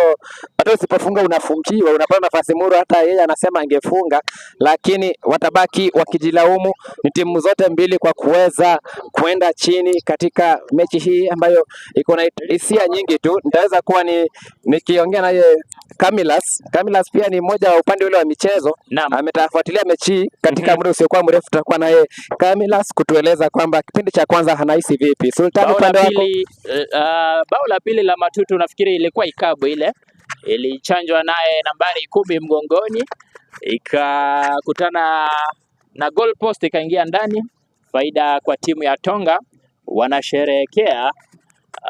hata usipofunga unafungiwa, unapata nafasi muru. Hata yeye anasema angefunga, lakini watabaki wakijilaumu. Ni timu zote mbili kwa kuweza kuenda chini katika mechi hii ambayo iko na hisia nyingi tu. Nitaweza kuwa ni nikiongea naye Camillus. Camillus pia ni mmoja wa upande ule wa michezo. Naam. Ametafuatilia mechi hii katika muda usiokuwa mrefu, tutakuwa naye Camillus kutueleza kwamba kipindi cha kwanza anahisi vipi. Sultan, Bao la upande wako. pili, bao la pili la Matutu nafikiri ilikuwa ikabu ile ilichanjwa naye nambari 10 mgongoni, ikakutana na goal post ikaingia ndani. Faida kwa timu ya Tonga, wanasherehekea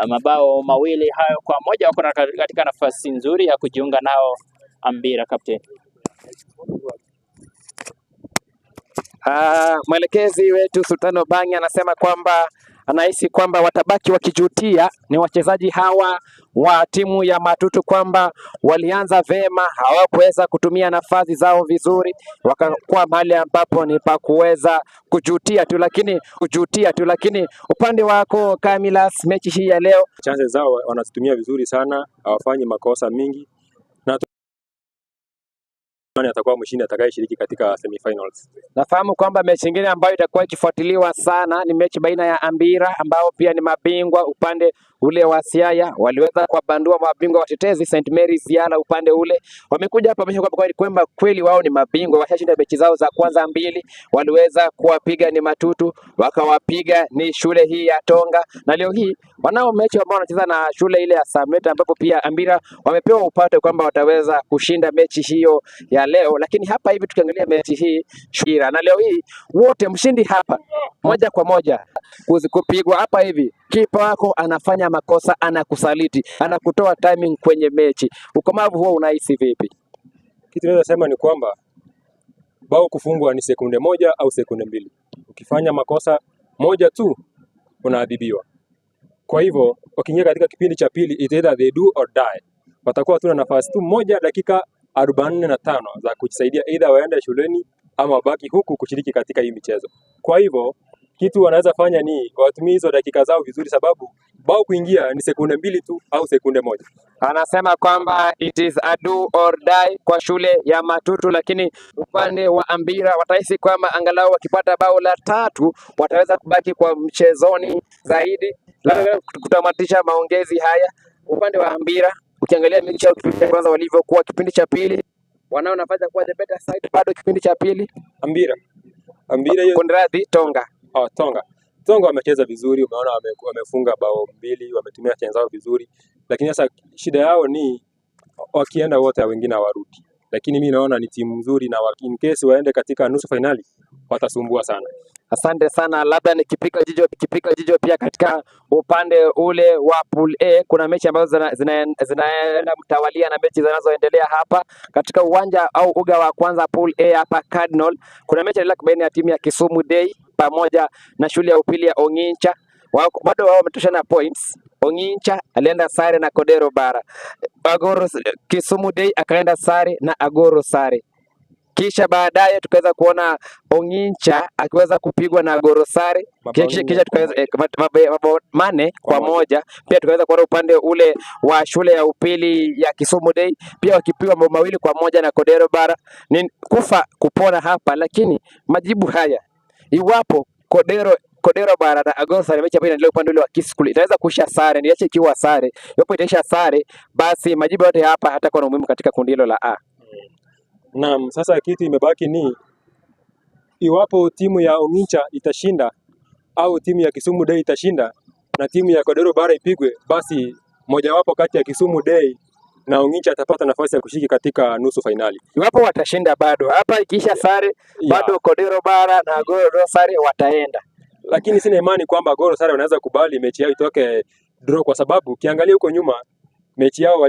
mabao 2 hayo kwa 1, wako katika nafasi nzuri ya kujiunga nao Ambira, captain. Mwelekezi wetu Sultan Obangi anasema kwamba anahisi kwamba watabaki wakijutia ni wachezaji hawa wa timu ya Matutu kwamba walianza vema, hawakuweza kutumia nafasi zao vizuri, wakakuwa mahali ambapo ni pa kuweza kujutia tu, lakini kujutia tu. Lakini upande wako Camillus, mechi hii ya leo? Chances zao wanazitumia vizuri sana, hawafanyi makosa mingi na nani atakuwa mshindi atakayeshiriki katika semifinals. Nafahamu kwamba mechi nyingine ambayo itakuwa ikifuatiliwa sana ni mechi baina ya Ambira ambao pia ni mabingwa upande ule wa Siaya, waliweza kuwabandua mabingwa watetezi St Mary's Yala upande ule. Wamekuja hapa wameonyesha kwamba kweli wao ni mabingwa, washashinda mechi zao za kwanza mbili, waliweza kuwapiga ni Matutu, wakawapiga ni shule hii ya Tonga, na leo hii wanao mechi ambao wanacheza na shule ile ya Sameta, ambapo pia Ambira wamepewa upate kwamba wataweza kushinda mechi hiyo ya leo. Lakini hapa hivi tukiangalia mechi hii Shira, na leo hii wote mshindi hapa moja kwa moja kupigwa hapa hivi, kipa wako anafanya makosa, anakusaliti, anakutoa timing kwenye mechi. Ukomavu huo unahisi vipi? Kitu naweza sema ni kwamba bao kufungwa ni sekunde 1 au sekunde 2. Ukifanya makosa moja tu unaadhibiwa. Kwa hivyo wakiingia katika kipindi cha pili, it's either they do or die. Watakuwa tu na nafasi tu moja dakika 45 za kujisaidia, either waende shuleni ama wabaki huku kushiriki katika hii michezo. Kwa hivyo Kitu wanaweza fanya ni watumie hizo dakika zao vizuri, sababu bao kuingia ni sekunde 2 tu au sekunde 1. Anasema kwamba it is a do or die kwa shule ya Matutu, lakini upande wa Ambira watahisi kwamba angalau wakipata bao la 3 wataweza kubaki kwa mchezoni zaidi, labda kutamatisha maongezi haya. Upande wa Ambira ukiangalia mechi yao kipindi cha kwanza walivyokuwa, kipindi cha pili wanao nafasi ya kuwa the better side, bado kipindi cha pili Ambira hiyo kunradhi, Tonga. Tonga. Tonga wamecheza vizuri, umeona wamefunga bao 2, wametumia chance zao vizuri, lakini sasa shida yao ni wakienda wote wengine hawarudi. Lakini mimi naona ni timu nzuri na in case waende katika nusu finali watasumbua sana. Asante sana. Labda nikipika jicho pia katika upande ule wa pool A, kuna mechi ambazo zinaenda mtawalia na mechi zinazoendelea hapa katika uwanja au uga wa kwanza pool A hapa Cardinal. Kuna mechi inaendelea baina ya timu ya Kisumu Day pamoja na shule ya upili ya Ongincha. Bado wao wametoshana points. Ongincha alienda sare na Kodero Bara. Agoro, Kisumu Day akaenda sare na Agoro sare. Kisha baadaye tukaweza kuona Ongincha akiweza kupigwa na Agoro sare. Kisha tukaweza mabao 4-1. Pia tukaweza kuona upande ule wa shule ya upili ya Kisumu Day pia wakipigwa mabao 2-1 na Kodero Bara. Ni kufa kupona hapa, lakini majibu haya iwapo Kodero Bara na Agoro sare, mechi ambayo inaendelea upande ule wa Kisukuli itaweza kuisha sare, niache ikiwa sare. Iwapo itaisha sare, basi majibu yote hapa hatakuwa na umuhimu katika kundi hilo la A. Naam, sasa kitu imebaki ni iwapo timu ya Ongincha itashinda au timu ya Kisumu Day itashinda na timu ya Kodero Bara ipigwe, basi mojawapo kati ya Kisumu Day na Ongincha atapata nafasi ya kushiriki katika nusu fainali. Iwapo watashinda bado hapa ikiisha sare bado Kodero Bara na Agoro sare wataenda. Lakini sina imani kwamba Agoro sare wanaweza kubali mechi yao itoke draw, kwa sababu ukiangalia huko nyuma mechi yao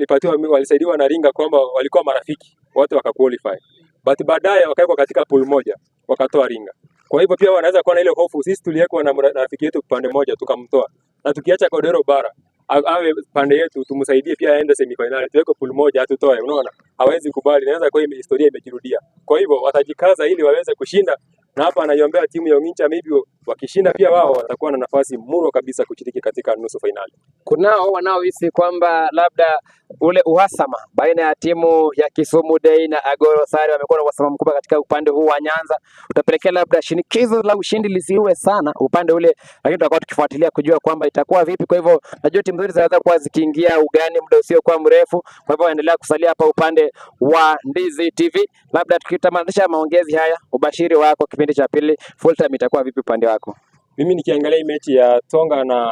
walisaidiwa na Ringa kwamba walikuwa marafiki wote wakaqualify, but baadaye wakawekwa katika pool moja wakatoa Ringa. Kwa hivyo pia wanaweza kuwa na ile hofu, sisi tuliwekwa na rafiki yetu pande moja tukamtoa, na tukiacha Kodero Bara awe pande yetu tumsaidie pia aende semifinali, tuweke pool moja atutoe. Unaona, hawezi kubali, inaweza kuwa historia imejirudia. Kwa hivyo watajikaza ili waweze kushinda, na hapa anaiombea timu ya Ongincha, maybe wakishinda pia wao watakuwa na nafasi muro kabisa kushiriki katika nusu finali. Kunao wanaohisi kwamba labda ule uhasama baina ya timu ya Kisumu Day na Agoro Sare, wamekuwa na uhasama mkubwa katika upande huu wa Nyanza, utapelekea labda shinikizo la ushindi lisiwe sana upande ule, lakini tutakuwa tukifuatilia kujua kwamba itakuwa vipi. Kwa hivyo najua timu zote zinaweza kuwa zikiingia ugani muda usiokuwa mrefu. Kwa hivyo endelea kusalia hapa upande wa Ndizi TV. Labda tukitamatisha maongezi haya, ubashiri wako kipindi cha pili full time itakuwa vipi upande wako? Mimi nikiangalia mechi ya Tonga na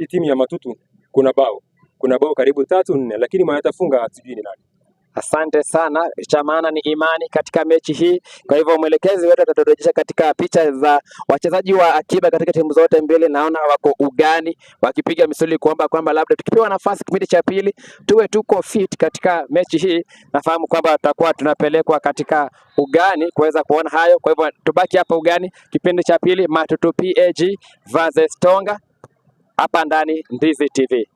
timu ya Matutu, kuna bao karibu 3-4, lakini mwenye atafunga sijui ni nani. Asante sana. Cha maana ni imani katika mechi hii. Kwa hivyo mwelekezi wetu ataturejesha katika picha za wachezaji wa akiba katika timu zote mbili. Naona wako ugani wakipiga misuli kuomba kwamba labda tukipewa nafasi kipindi cha pili tuwe tuko fit katika mechi hii. Nafahamu kwamba tutakuwa tunapelekwa katika ugani kuweza kuona hayo. Kwa hivyo tubaki hapa ugani kipindi cha pili, Matutu PAG versus Tonga hapa ndani Ndizi TV.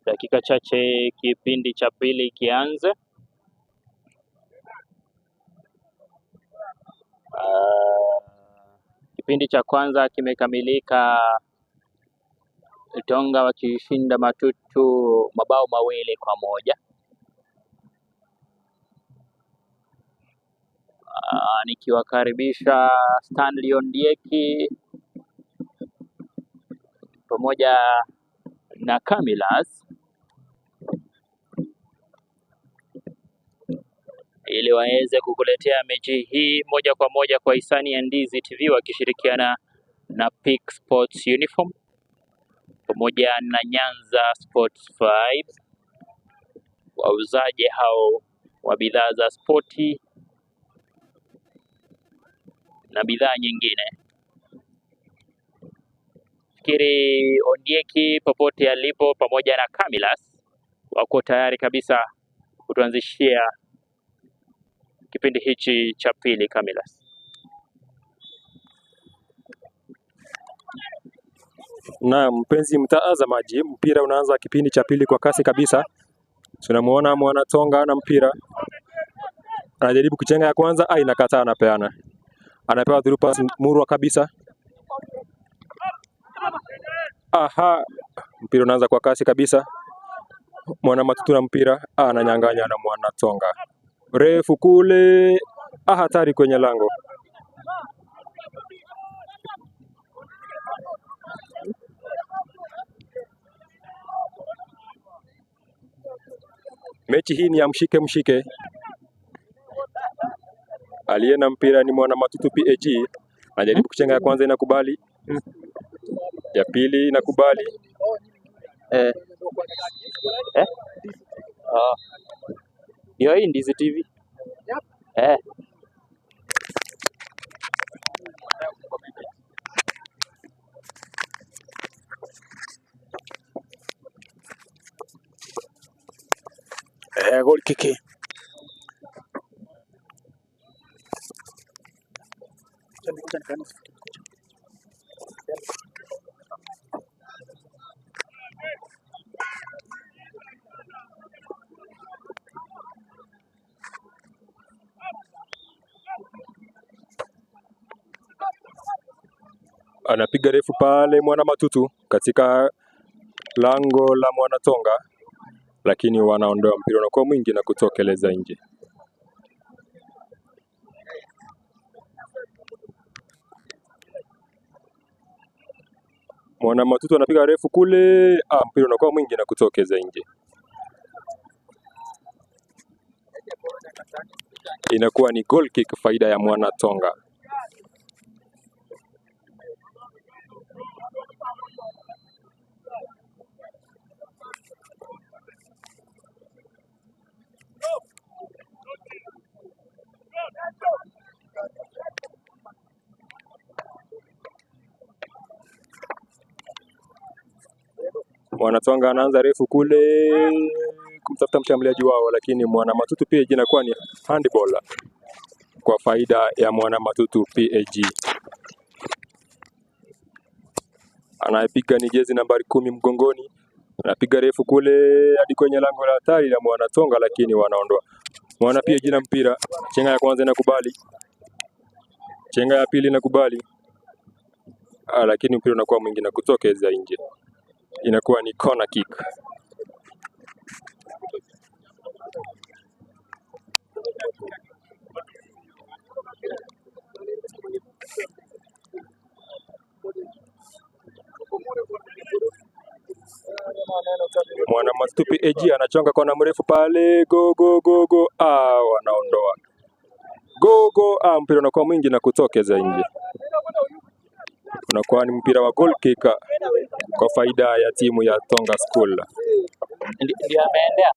Dakika chache kipindi cha pili kianze. Kipindi cha kwanza kimekamilika, Tonga wakishinda Matutu mabao 2-1. Nikiwakaribisha Stanley Ondieki pamoja na Camilas ili waweze kukuletea mechi hii moja kwa moja kwa hisani ya Ndizi TV wakishirikiana na Peak Sports Uniform pamoja na Nyanza Sports 5, wauzaji hao wa bidhaa za spoti na bidhaa nyingine. Fikiri Ondieki popote alipo pamoja na Camilas wako tayari kabisa kutuanzishia kipindi hichi cha pili. Camilas. Na mpenzi mtazamaji, mpira unaanza kipindi cha pili kwa kasi kabisa. Tunamuona Mwanatonga na mpira, anajaribu kuchenga ya kwanza, inakataa, anapeana, anapewa through pass murwa kabisa. Aha, mpira unaanza kwa kasi kabisa. Mwana Matutu na mpira ananyang'anya na Mwanatonga, refu kule, hatari kwenye lango. Mechi hii ni ya mshike mshike. Aliye na mpira ni Mwana Matutu PAG, anajaribu kuchenga ya kwanza, inakubali, ya pili inakubali. Ndio hii Ndizi TV. Goal kick. Anapiga refu pale Mwana Matutu katika lango la Mwanatonga, lakini wanaondoa mpira unakuwa mwingi na kutokeleza nje. Mwana Matutu anapiga refu kule, mpira unakuwa mwingi na kutokeza nje. Inakuwa ni goal kick, faida ya Mwanatonga. Mwanatonga anaanza refu kule kumtafuta mshambuliaji wao, lakini Mwana Matutu PAG inakuwa ni handball kwa faida ya Mwana Matutu PAG. Anayepiga ni jezi nambari 10 mgongoni, anapiga refu kule hadi kwenye lango la hatari la Mwanatonga, lakini wanaondoa. Mwana PAG na mpira, chenga ya kwanza inakubali, chenga ya pili inakubali, lakini mpira unakuwa mwingi na kutokeza nje. Inakuwa ni corner kick. Mwana Matutu PAG anachonga kona mrefu pale, go go go go, wanaondoa. Go go, mpira unakuwa mwingi na kutokeza nje. Unakuwa ni mpira wa goal kick kwa faida ya timu ya Tonga School. Ndio ameendea.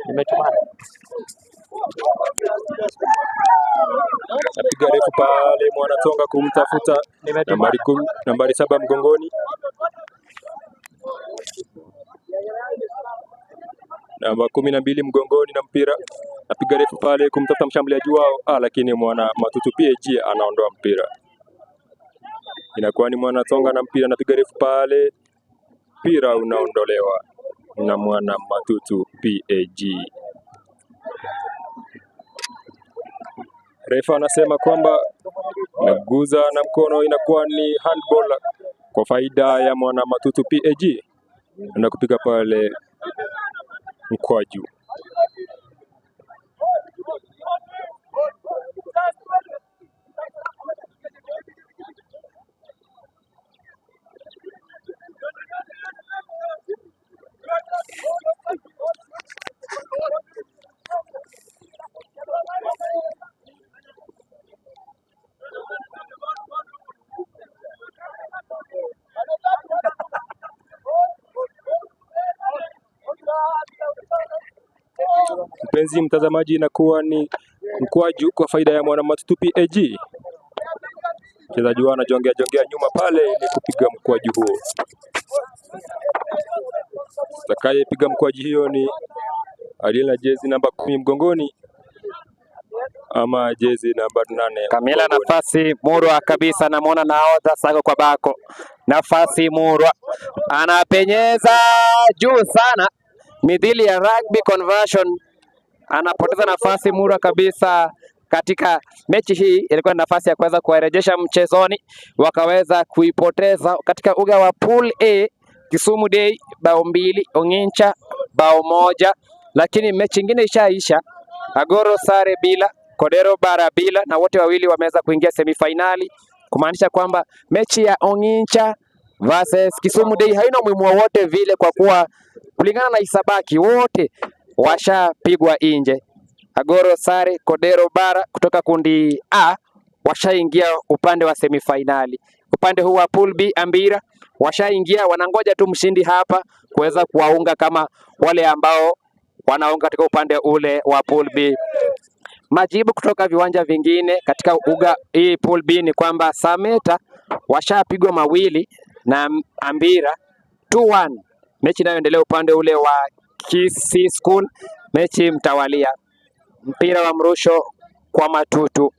Nimetumana. Apiga refu pale Mwanatonga kumtafuta nambari 7 mgongoni. Namba 12 mgongoni na mpira, apiga refu pale kumtafuta mshambuliaji wao, lakini mwana Matutu PAG anaondoa mpira. Inakuwa ni mwana Tonga na mpira, anapiga refu pale, mpira unaondolewa na mwana Matutu PAG. Refa anasema kwamba ameguza na mkono, inakuwa ni handball kwa faida ya mwana Matutu PAG na kupiga pale mkwaju. Mpenzi mtazamaji, inakuwa ni mkwaju kwa faida ya mwana Matutu PAG. Mchezaji wao anajongea jongea nyuma pale ili kupiga mkwaju huo. Atakayepiga mkwaju hiyo ni aliye na jezi namba 10 mgongoni ama jezi namba 8 Kamila mgongoni. nafasi murwa kabisa, namwona nahodha sako kwa bako, nafasi murwa, anapenyeza juu sana, midhili ya rugby conversion, anapoteza nafasi murwa kabisa. Katika mechi hii ilikuwa ni nafasi ya kuweza kuwarejesha mchezoni, wakaweza kuipoteza katika uga wa Pool A. Kisumu Day bao 2, Ongincha bao 1, lakini mechi ingine ishaisha. Agoro sare bila, Kodero bara bila, na wote wawili wameweza kuingia semifinali, kumaanisha kwamba mechi ya Ongincha versus Kisumu Day haina umuhimu wowote vile, kwa kuwa kulingana na hisabaki wote washapigwa nje. Agoro sare, Kodero bara kutoka kundi A washaingia upande wa semifinali. Upande huu wa Pool B Ambira washaingia, wanangoja tu mshindi hapa kuweza kuwaunga kama wale ambao wanaunga katika upande ule wa Pool B. Majibu kutoka viwanja vingine katika uga hii Pool B ni kwamba Sameta washapigwa mawili na Ambira 2-1. Mechi inayoendelea upande ule wa Kisii School, mechi mtawalia, mpira wa mrusho kwa Matutu.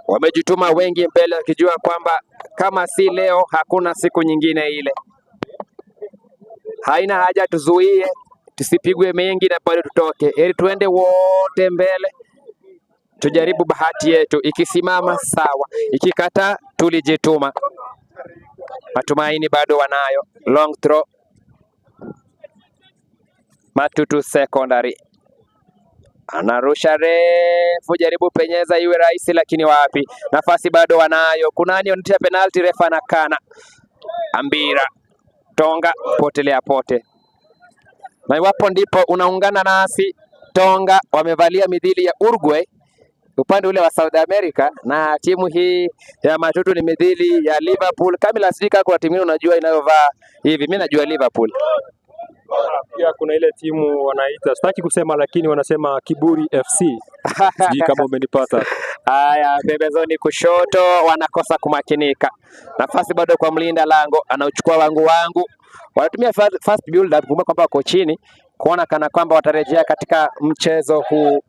Wamejituma wengi mbele wakijua kwamba kama si leo hakuna siku nyingine ile. Haina haja tuzuie, tusipigwe mengi na bado tutoke. Heri tuende wote mbele, tujaribu bahati yetu. Ikisimama sawa, ikikataa tulijituma. Matumaini bado wanayo. Long throw Matutu Secondary anarusha refu, jaribu penyeza iwe rahisi, lakini wapi, nafasi bado wanayo. Kunani wanatia penalti, refa anakana. Ambira Tonga potelea pote, na iwapo ndipo unaungana nasi, Tonga wamevalia midhili ya Uruguay upande ule wa South America, na timu hii ya Matutu ni midhili ya Liverpool. Kamila, sijui kama kuna timu unajua inayovaa hivi, mimi najua Liverpool. Pia kuna ile timu wanaita, sitaki kusema, lakini wanasema Kiburi FC. Sijui kama umenipata. Haya, pembezoni kushoto wanakosa kumakinika. Nafasi bado kwa mlinda lango, anauchukua wangu wangu. Wanatumia fast build up, kumbuka kwamba wako chini, kuona kana kwamba watarejea katika mchezo huu.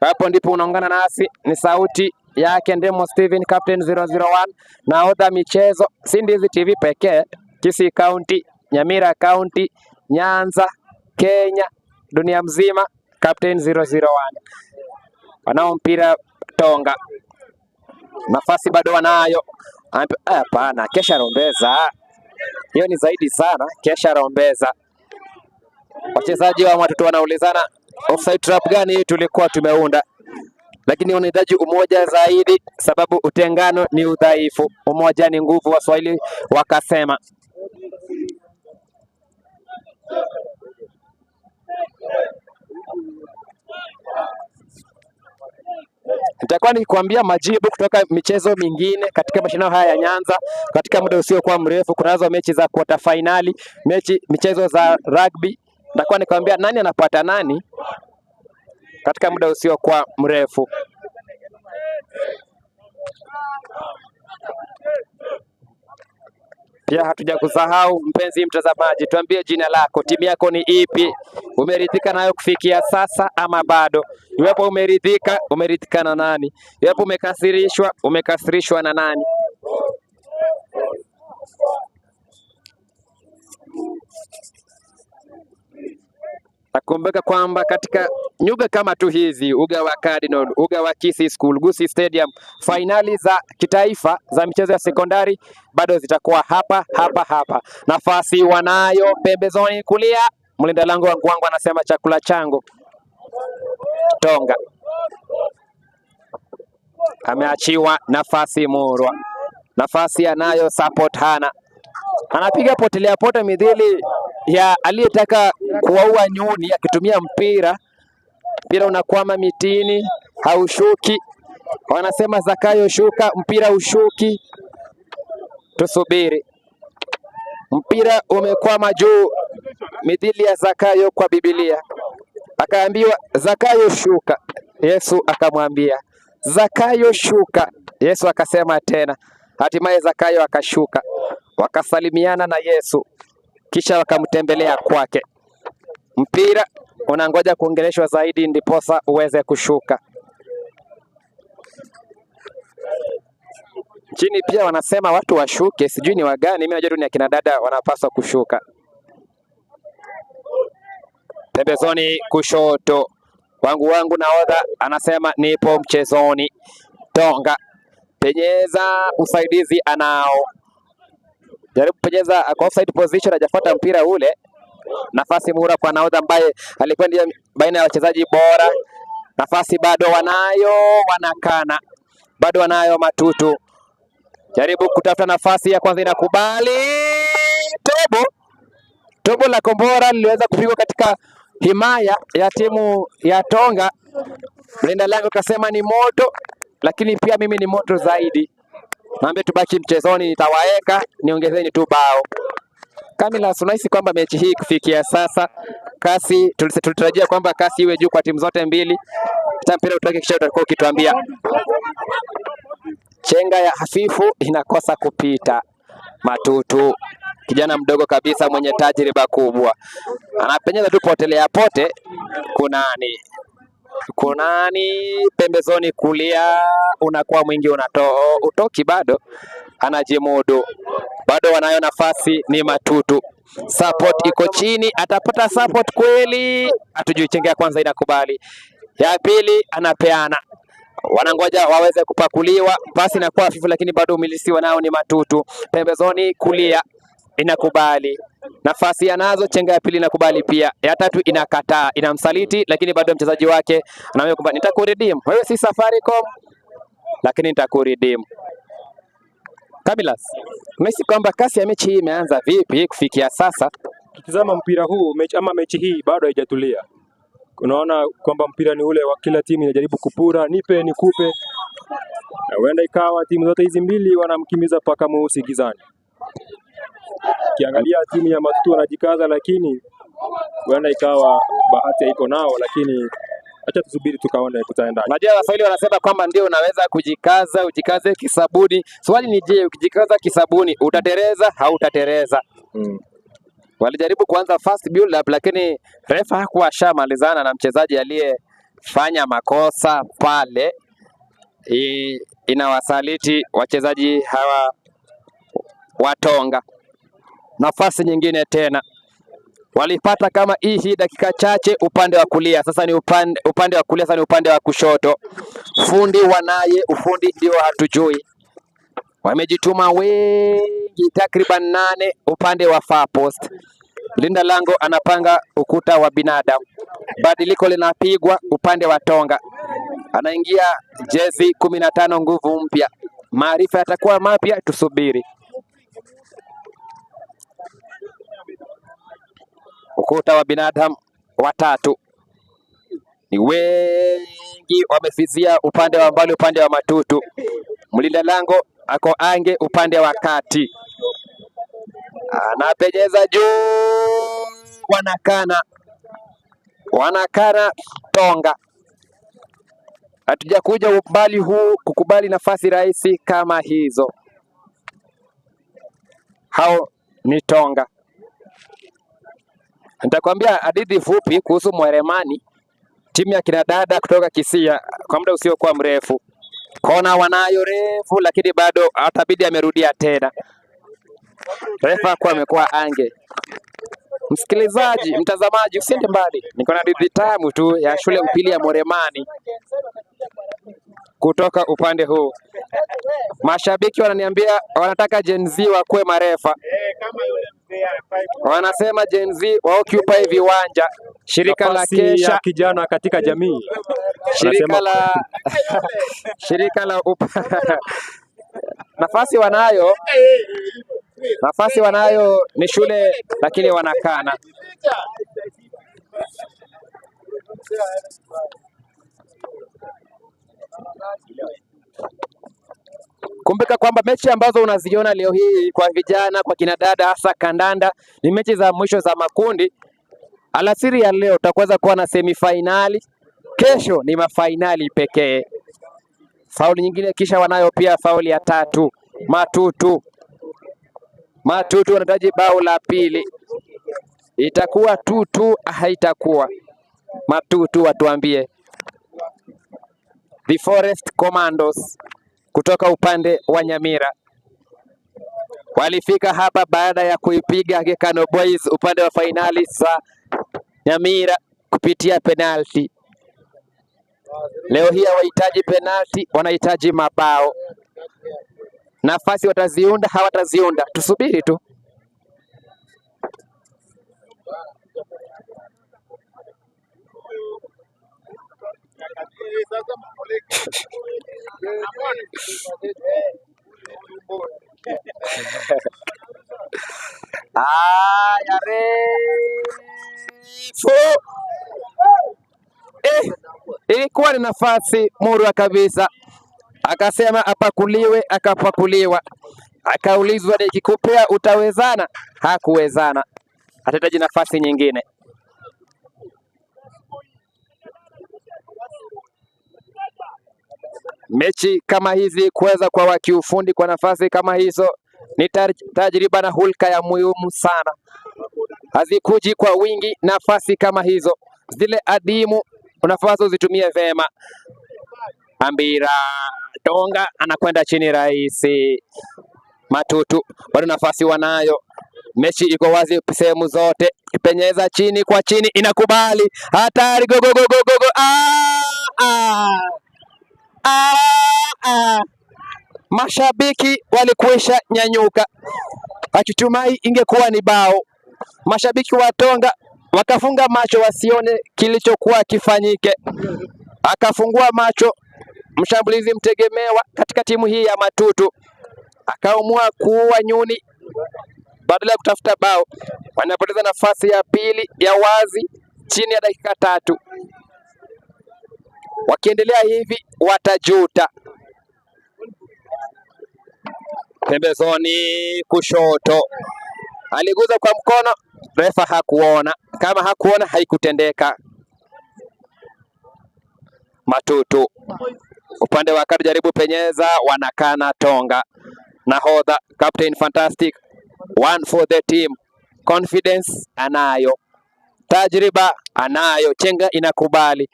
Hapo ndipo unaungana nasi, ni sauti yake Ndemo Steven, captain 001, nahodha michezo, si Ndizi TV pekee, Kisii County, Nyamira County, Nyanza, Kenya, dunia mzima, captain 001. Wanao mpira Tonga, nafasi bado wanayo. Hapana, kesha rombeza, hiyo ni zaidi sana. Kesha rombeza, wachezaji wa Matutu wanaulizana offside trap gani hii tulikuwa tumeunda, lakini wanahitaji umoja zaidi, sababu utengano ni udhaifu, umoja ni nguvu, Waswahili wakasema. Nitakuwa nikikwambia majibu kutoka michezo mingine katika mashindano haya ya Nyanza katika muda usiokuwa mrefu. Kunazo mechi za quarter finali, mechi michezo za rugby. Nitakuwa nikwambia nani anapata nani katika muda usiokuwa mrefu. Pia hatujakusahau mpenzi mtazamaji, tuambie jina lako, timu yako ni ipi, umeridhika nayo kufikia sasa ama bado? Iwapo umeridhika, umeridhika na nani? Iwapo umekasirishwa, umekasirishwa na nani? Nakumbuka kwamba katika nyuga kama tu hizi, uga wa Cardinal, uga wa Kisii School, Gusii Stadium, fainali za kitaifa za michezo ya sekondari bado zitakuwa hapa hapa hapa. Nafasi wanayo pembezoni kulia, mlinda lango wa Ngwangwa anasema chakula changu. Tonga ameachiwa nafasi murwa, nafasi anayo, support hana, anapiga potelea pote midhili ya aliyetaka kuwaua nyuni akitumia mpira. Mpira unakwama mitini, haushuki. Wanasema Zakayo shuka, mpira ushuki. Tusubiri, mpira umekwama juu mithili ya Zakayo kwa Biblia. Akaambiwa Zakayo shuka, Yesu akamwambia Zakayo shuka, Yesu akasema tena. Hatimaye Zakayo akashuka, wakasalimiana na Yesu, kisha wakamtembelea kwake. Mpira unangoja kuongeleshwa zaidi ndiposa uweze kushuka chini. Pia wanasema watu washuke, sijui ni wagani, mimi najua tu ni akina dada wanapaswa kushuka. Pembezoni kushoto, wangu wangu nahodha anasema nipo mchezoni. Tonga penyeza, usaidizi anao, jaribu penyeza kwa offside position, hajafuata mpira ule. Nafasi mura kwa nahodha ambaye alikuwa ndiye baina ya wachezaji bora. Nafasi bado wanayo, wanakana bado wanayo Matutu, jaribu kutafuta nafasi ya kwanza, inakubali tobo tobo la kombora liliweza kupigwa katika himaya ya timu ya Tonga. Mlinda lango kasema ni moto, lakini pia mimi ni moto zaidi. Naambia tubaki mchezoni, nitawaeka niongezeni tu bao. Kamila, unahisi kwamba mechi hii kufikia sasa kasi, tulitarajia kwamba kasi iwe juu kwa timu zote mbili. Hata mpira utoke, kisha utakuwa ukituambia chenga ya hafifu inakosa kupita. Matutu kijana mdogo kabisa mwenye tajriba kubwa anapenyeza tu potelea pote. Kunani kunani pembezoni kulia, unakuwa mwingi unato utoki bado, anajimudu bado, wanayo nafasi ni Matutu. Support iko chini, atapata support kweli? Hatujui. Chenga ya kwanza inakubali, ya pili anapeana, wanangoja waweze kupakuliwa, pasi inakuwa hafifu, lakini bado umilisiwa nao ni Matutu. Pembezoni kulia inakubali, nafasi anazo. Chenga ya pili inakubali pia, ya tatu inakataa, inamsaliti, lakini bado mchezaji wake anaambia kwamba nitakuredeem wewe, si Safaricom, lakini nitakuredeem. Kamilas, unahisi kwamba kasi ya mechi hii imeanza vipi kufikia sasa? Tukitazama mpira huu mechi, ama mechi hii bado haijatulia. Unaona kwamba mpira ni ule wa kila timu inajaribu kupura, nipe nikupe, na huenda ikawa timu zote hizi mbili wanamkimbiza paka mweusi gizani. Ukiangalia timu ya Matutu wanajikaza, lakini huenda ikawa bahati haiko nao, lakini acha tusubiri tukaone kutaendaje. Unajua Waswahili wanasema kwamba ndio unaweza kujikaza, ujikaze kisabuni. Swali ni je, ukijikaza kisabuni utatereza? Hautatereza. Walijaribu kuanza fast build up, lakini refa hakuwa ashamalizana na mchezaji aliyefanya makosa pale. Inawasaliti wachezaji hawa Watonga. Nafasi nyingine tena walipata kama hii dakika chache upande wa kulia, sasa ni upande wa kulia, sasa ni upande wa kushoto. Fundi wanaye, ufundi ndio hatujui. Wamejituma wengi, takriban 8 upande wa far post. Linda lango anapanga ukuta wa binadamu. Badiliko linapigwa upande wa Tonga, anaingia jezi 15, nguvu mpya. Maarifa yatakuwa mapya, tusubiri. Ukuta wa binadamu watatu ni wengi, wamefizia upande wa mbali, upande wa Matutu. Mlinda lango ako ange upande wa kati, anapenyeza juu, wanakana Tonga. Hatujakuja umbali huu kukubali nafasi rahisi kama hizo. Hao ni Tonga. Nitakwambia hadithi fupi kuhusu Mweremani, timu ya kina dada kutoka Kisia, kwa muda usiokuwa mrefu. Kona wanayo refu, lakini bado atabidi amerudia tena. Refa kuwa amekuwa ange. Msikilizaji, mtazamaji, usiende mbali, niko na hadithi tamu tu ya shule upili ya Mweremani kutoka upande huu. Mashabiki wananiambia wanataka Gen Z wakuwe marefa, wanasema Gen Z wa occupy viwanja. Shirika la Nafasi ya kesha kijana katika jamii shirika wanasema la shirika la up... nafasi wanayo, nafasi wanayo ni shule, lakini wanakana. Kumbuka kwamba mechi ambazo unaziona leo hii kwa vijana, kwa kina dada, hasa kandanda, ni mechi za mwisho za makundi. Alasiri ya leo tutakuweza kuwa na semifainali, kesho ni mafainali pekee. Fauli nyingine kisha wanayo pia fauli ya tatu. Matutu, Matutu wanahitaji bao la pili, itakuwa tutu haitakuwa Matutu? Watuambie. The Forest Commandos kutoka upande wa Nyamira walifika hapa baada ya kuipiga Gekano Boys upande wa fainali za Nyamira kupitia penalti. Leo hii hawahitaji penalti, wanahitaji mabao. Nafasi wataziunda, hawataziunda, tusubiri tu. Aya, refu eh, ilikuwa ni nafasi murwa kabisa. Akasema apakuliwe, akapakuliwa. Akaulizwa nikikupea utawezana? Hakuwezana, atahitaji nafasi nyingine. Mechi kama hizi kuweza kwa wakiufundi kwa nafasi kama hizo ni tajriba na hulka ya muhimu sana. Hazikuji kwa wingi nafasi kama hizo, zile adimu unafaa uzitumie vema. Ambira Tonga anakwenda chini rahisi. Matutu bado nafasi wanayo, mechi iko wazi sehemu zote, penyeza chini kwa chini, inakubali hatari, go go go go go go! Ah, ah, ah, ah. Mashabiki walikwisha nyanyuka, akitumai ingekuwa ni bao. Mashabiki wa Tonga wakafunga macho wasione kilichokuwa kifanyike. Akafungua macho mshambulizi mtegemewa katika timu hii ya Matutu, akaamua kuua nyuni badala ya kutafuta bao. Wanapoteza nafasi ya pili ya wazi chini ya dakika 3. Wakiendelea hivi watajuta. Pembezoni kushoto aliguza kwa mkono, refa hakuona. Kama hakuona haikutendeka. Matutu upande wa kati, jaribu penyeza, wanakana Tonga. Nahodha Captain Fantastic, one for the team. Confidence anayo, tajriba anayo, chenga inakubali,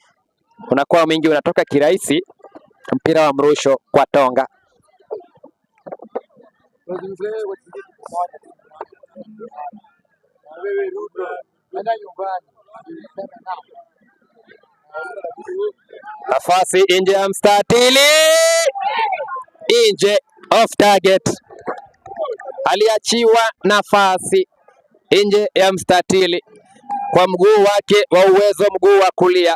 unakuwa mingi, unatoka kirahisi. Mpira wa mrusho kwa Tonga. Nafasi nje ya mstatili, nje off target, aliachiwa nafasi nje ya mstatili kwa mguu wake wa uwezo, mguu wa kulia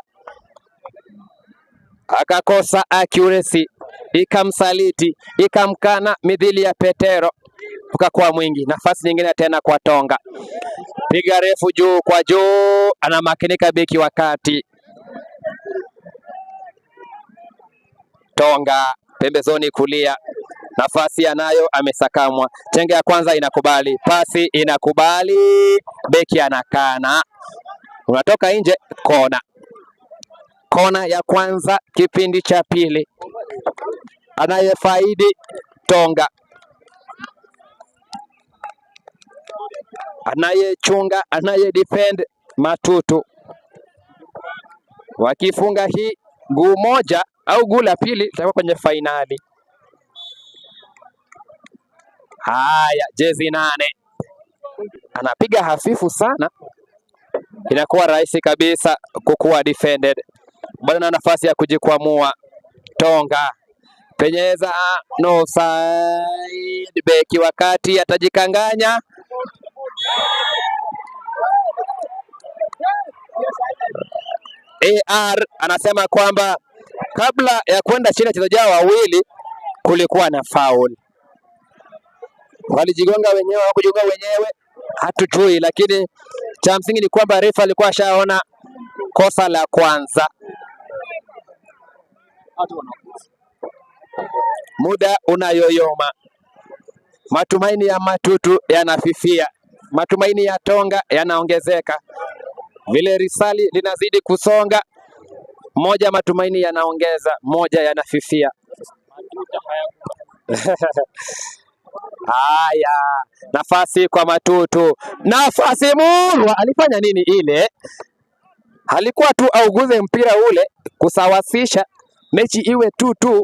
akakosa accuracy, ikamsaliti, ikamkana mithili ya Petero, ukakuwa mwingi. Nafasi nyingine tena kwa Tonga, piga refu juu kwa juu, anamakinika beki wa kati. Tonga pembezoni kulia, nafasi anayo, amesakamwa. Chenga ya kwanza inakubali, pasi inakubali, beki anakana, unatoka nje, kona. Kona ya kwanza kipindi cha pili, anayefaidi Tonga. Anayechunga, anaye defend Matutu. Wakifunga hii guu moja au guu la pili itakuwa kwenye fainali. Haya, jezi 8 anapiga hafifu sana, inakuwa rahisi kabisa kukuwa defended. Bado na nafasi ya kujikwamua. Tonga penyeza, no side. Beki wakati atajikanganya. AR anasema kwamba kabla ya kwenda chini wachezaji hao wawili kulikuwa na foul. Walijigonga wenyewe, hawakujigonga wenyewe hatujui, lakini cha msingi ni kwamba refa alikuwa ashaona kosa la kwanza. Muda unayoyoma, matumaini ya Matutu yanafifia, matumaini ya Tonga yanaongezeka. Vile risali linazidi kusonga, moja matumaini yanaongeza, moja yanafifia. Haya, nafasi kwa Matutu, nafasi Murwa alifanya nini ile? Alikuwa tu auguze mpira ule kusawasisha mechi iwe 2-2,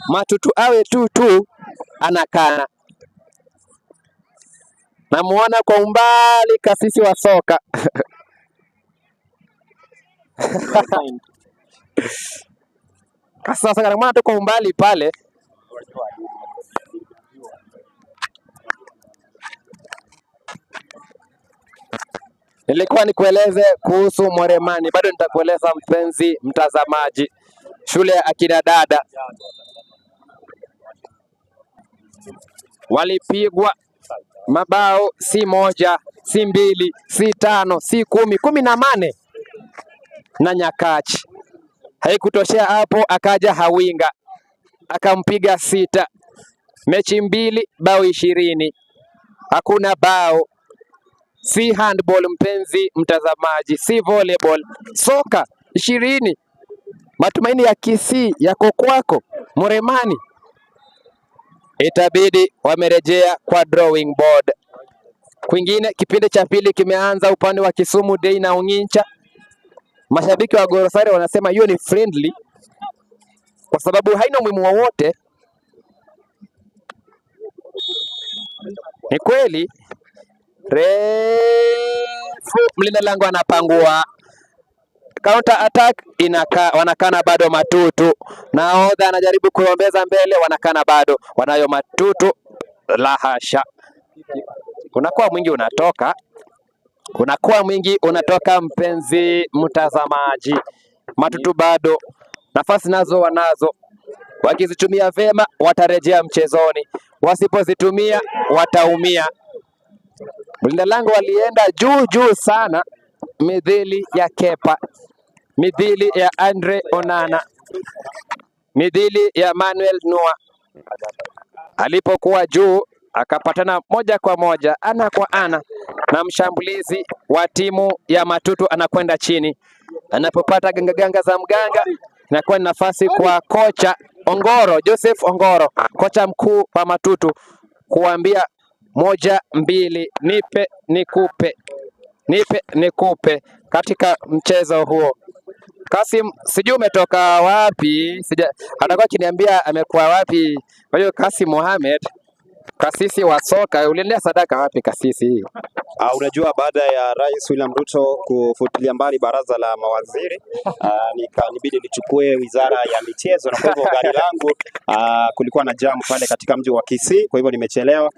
Matutu awe 2-2, anakana. Namuona kwa umbali kasisi wa soka. Sasa namuona tu kwa umbali pale. Nilikuwa nikueleze kuhusu Mweremani, bado nitakueleza mpenzi mtazamaji. Shule ya akina dada walipigwa mabao si 1, si 2, si 5, si 10, 18 na Nyakachi. Haikutoshea hapo, akaja Hawinga akampiga 6, mechi 2 bao 20, hakuna bao. Si handball mpenzi mtazamaji, si volleyball, soka 20. Matumaini ya Kisii yako kwako Muremani, itabidi wamerejea kwa drawing board. Kwingine kipindi cha pili kimeanza upande wa Kisumu Day na Ongincha. Mashabiki wa Gorosari wanasema hiyo ni friendly kwa sababu haina umuhimu wowote. Ni kweli. Refu mlinda lango anapangua. Counter attack inaka, wanakana bado Matutu. Nahodha anajaribu kuombeza mbele, wanakana bado. Wanayo Matutu, la hasha. Unakuwa mwingi unatoka. Unakuwa mwingi unatoka mpenzi mtazamaji. Matutu bado nafasi nazo wanazo. Wakizitumia vema watarejea mchezoni. Wasipozitumia wataumia. Mlinda lango walienda juu juu sana, midhili ya Kepa, midhili ya Andre Onana, midhili ya Manuel Noah. Alipokuwa juu akapatana moja kwa moja, ana kwa ana na mshambulizi wa timu ya Matutu, anakwenda chini. Anapopata ganga ganga za mganga, inakuwa ni nafasi kwa kocha Ongoro, Joseph Ongoro, kocha mkuu wa Matutu, kuambia 1 2, nipe nikupe, nipe nikupe katika mchezo huo. Kasim, sijui umetoka wapi, atakuwa akiniambia amekuwa wapi. Kwa hiyo Kasim Mohamed, kasisi wa soka, uliendea sadaka wapi kasisi? Unajua baada ya Rais William Ruto kufutilia mbali baraza la mawaziri, nikanibidi nichukue wizara ya michezo, na kwa hivyo gari langu kulikuwa na jamu pale katika mji wa Kisii, kwa hivyo nimechelewa.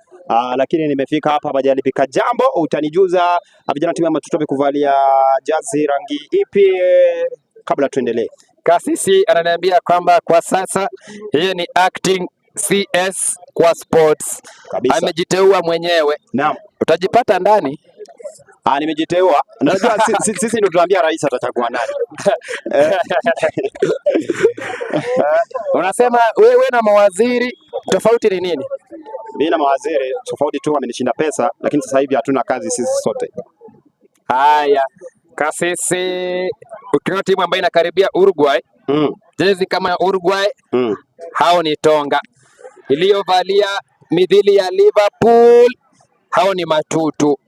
Lakini nimefika hapa, hapajalipika jambo. Utanijuza vijana timu ya Matutu kuvalia jazi rangi ipi kabla tuendelee? Kasisi ananiambia kwamba kwa sasa yeye ni acting CS kwa sports. Kabisa. Amejiteua mwenyewe. Naam. Utajipata ndani. Nimejiteua. Unajua sisi ndio tunaambia rais atachagua nani. Unasema wewe na mawaziri tofauti ni nini? Mimi na mawaziri tofauti tu, wamenishinda pesa, lakini sasa hivi hatuna kazi sisi sote. Haya, kasisi, ukiona timu ambayo inakaribia Uruguay, jezi kama ya Uruguay, hao ni Tonga. Iliyovalia midhili ya Liverpool, hao ni Matutu.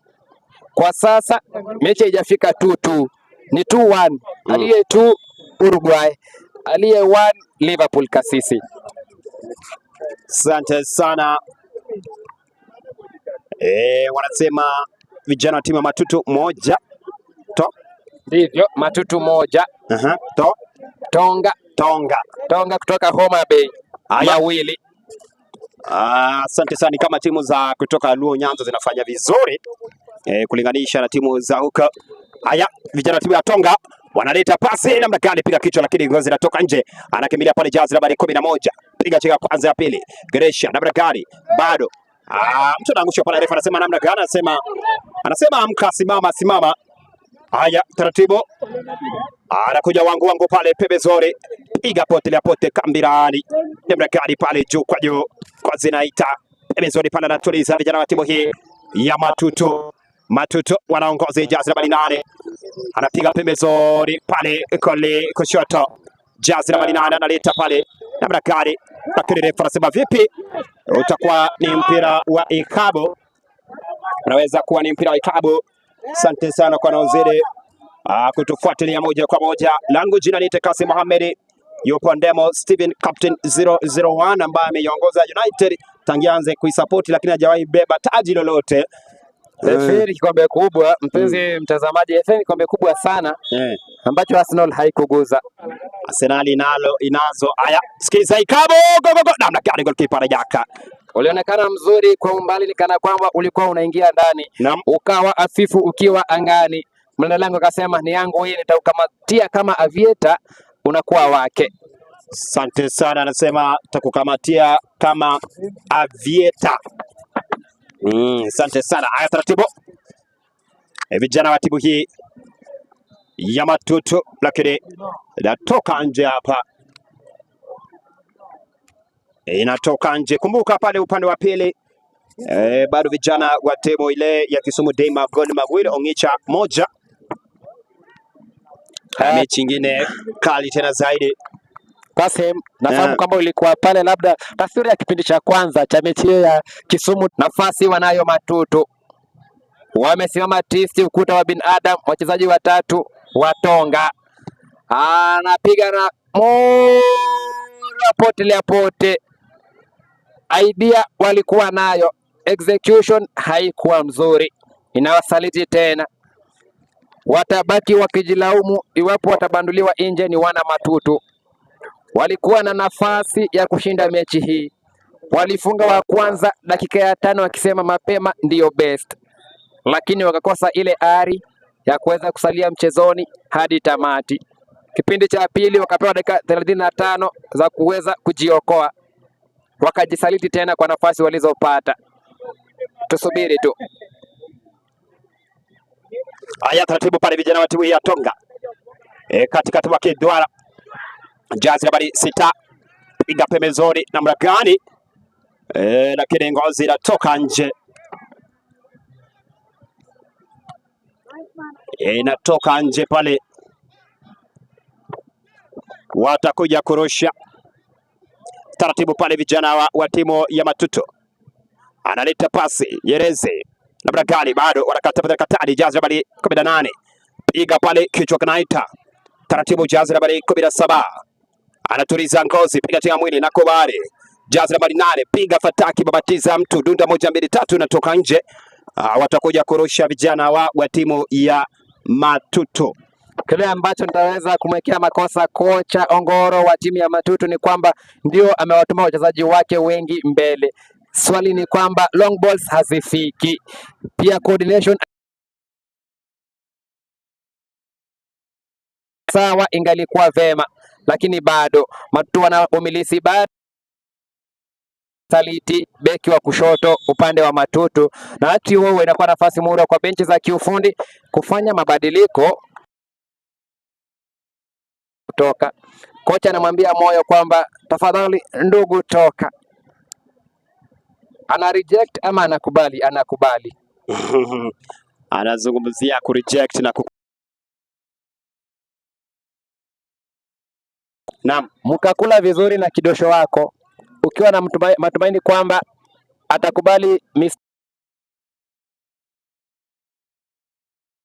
Kwa sasa mechi haijafika 2-2, ni 2-1. Aliye 2 Uruguay, aliye 1 Liverpool Kasisi. Asante sana. Wanasema vijana wa timu ya Matutu moja to Ndivyo, Matutu moja to Tonga Tonga. Tonga kutoka Homa Bay Haya. mawili. Asante sana. Ni kama timu za kutoka Luo Nyanza zinafanya vizuri kulinganisha na timu za huko. Haya, vijana wa timu ya Tonga wanaleta pasi namna gani, piga kichwa, lakini ngozi inatoka nje. Anakimbilia pale jazi nambari 11, piga cheka kwanza, ya pili Gresha namna gani, bado mtu anaangushwa pale, refa anasema namna gani, anasema amka, simama, simama. Haya, taratibu anakuja wangu wangu pale pembezoni, piga pote pote kambirani namna gani pale juu kwa juu kwa zinaita pembezoni pale, anatuliza vijana wa timu hii ya Matutu. Matutu wanaongoza jazi nambari 8, anapiga pembezoni pale kole kushoto, jazi nambari 8 analeta pale namna gani, lakini refa anasema vipi, utakuwa ni mpira wa ikabu, unaweza kuwa ni mpira wa ikabu. Asante sana kwa naozidi kutufuatilia moja kwa moja. Langu jina ni Tekasi Mohamed, yupo Ndemo Steven Captain 001 ambaye ameiongoza United tangia anze kuisupport, lakini hajawahi beba taji lolote. FA ni kikombe kubwa, mpenzi mtazamaji, FA ni kikombe kubwa sana ambacho Arsenal haikuguza. Arsenal inalo inazo. Haya, sikiza ikabu go go go, namna gani goalkeeper anajaka. Ulionekana mzuri kwa umbali, ni kana kwamba ulikuwa unaingia ndani, ukawa hafifu ukiwa angani. Mlinda lango akasema ni yangu hii, nitaukamatia kama avieta, unakuwa wake. Asante sana, anasema takukamatia kama avieta. Asante sana. Haya, taratibu vijana wa timu hii ya Matutu, lakini inatoka nje hapa, inatoka nje. Kumbuka pale upande wa pili bado vijana wa timu ile ya Kisumu Day magoli mawili Ongicha moja. Mechi ingine kali tena zaidi. Kasim, nafahamu kwamba ulikuwa pale, labda taswira ya kipindi cha kwanza cha mechi hiyo ya Kisumu. Nafasi wanayo Matutu, wamesimama tisti, ukuta wa binadamu, wachezaji watatu wa Tonga, anapiga na moja potelea pote. Idea walikuwa nayo, execution haikuwa mzuri, inawasaliti tena. Watabaki wakijilaumu iwapo watabanduliwa nje. Ni wana Matutu walikuwa na nafasi ya kushinda mechi hii, walifunga wa kwanza dakika ya 5 wakisema mapema ndiyo best, lakini wakakosa ile ari ya kuweza kusalia mchezoni hadi tamati. Kipindi cha pili wakapewa dakika 35 za kuweza kujiokoa, wakajisaliti tena kwa nafasi walizopata. Tusubiri tu. Haya, taratibu pale vijana wa timu hii ya Tonga katikati wa kiduara jazi nambari 6 piga pembezoni namna gani lakini ngozi inatoka nje, inatoka nje pale, watakuja kurusha taratibu pale vijana wa timu ya Matutu. Analeta pasi Yereze namna gani, bado wanakata katani, jazi nambari 18 piga pale, kichwa kinaita taratibu, jazi nambari 17 anatuliza ngozi, piga tena mwili na kubali, jazi nambari 8 piga fataki, babatiza mtu dunda 1 2 3, natoka nje. Watakuja kurusha vijana wa timu ya Matutu. Kile ambacho nitaweza kumwekea makosa kocha Ongoro wa timu ya Matutu ni kwamba ndio amewatuma wachezaji wake wengi mbele. Swali ni kwamba long balls hazifiki, pia coordination sawa ingalikuwa vema, lakini bado Matutu wana umilisi bado saliti beki wa kushoto upande wa Matutu, na wakati huo inakuwa nafasi mura kwa benchi za kiufundi kufanya mabadiliko kutoka. Kocha anamwambia Moyo kwamba tafadhali ndugu toka. Ana reject ama anakubali? Anakubali. Anazungumzia ku reject na ku... Naam, mkakula vizuri na kidosho wako ukiwa na matumaini kwamba atakubali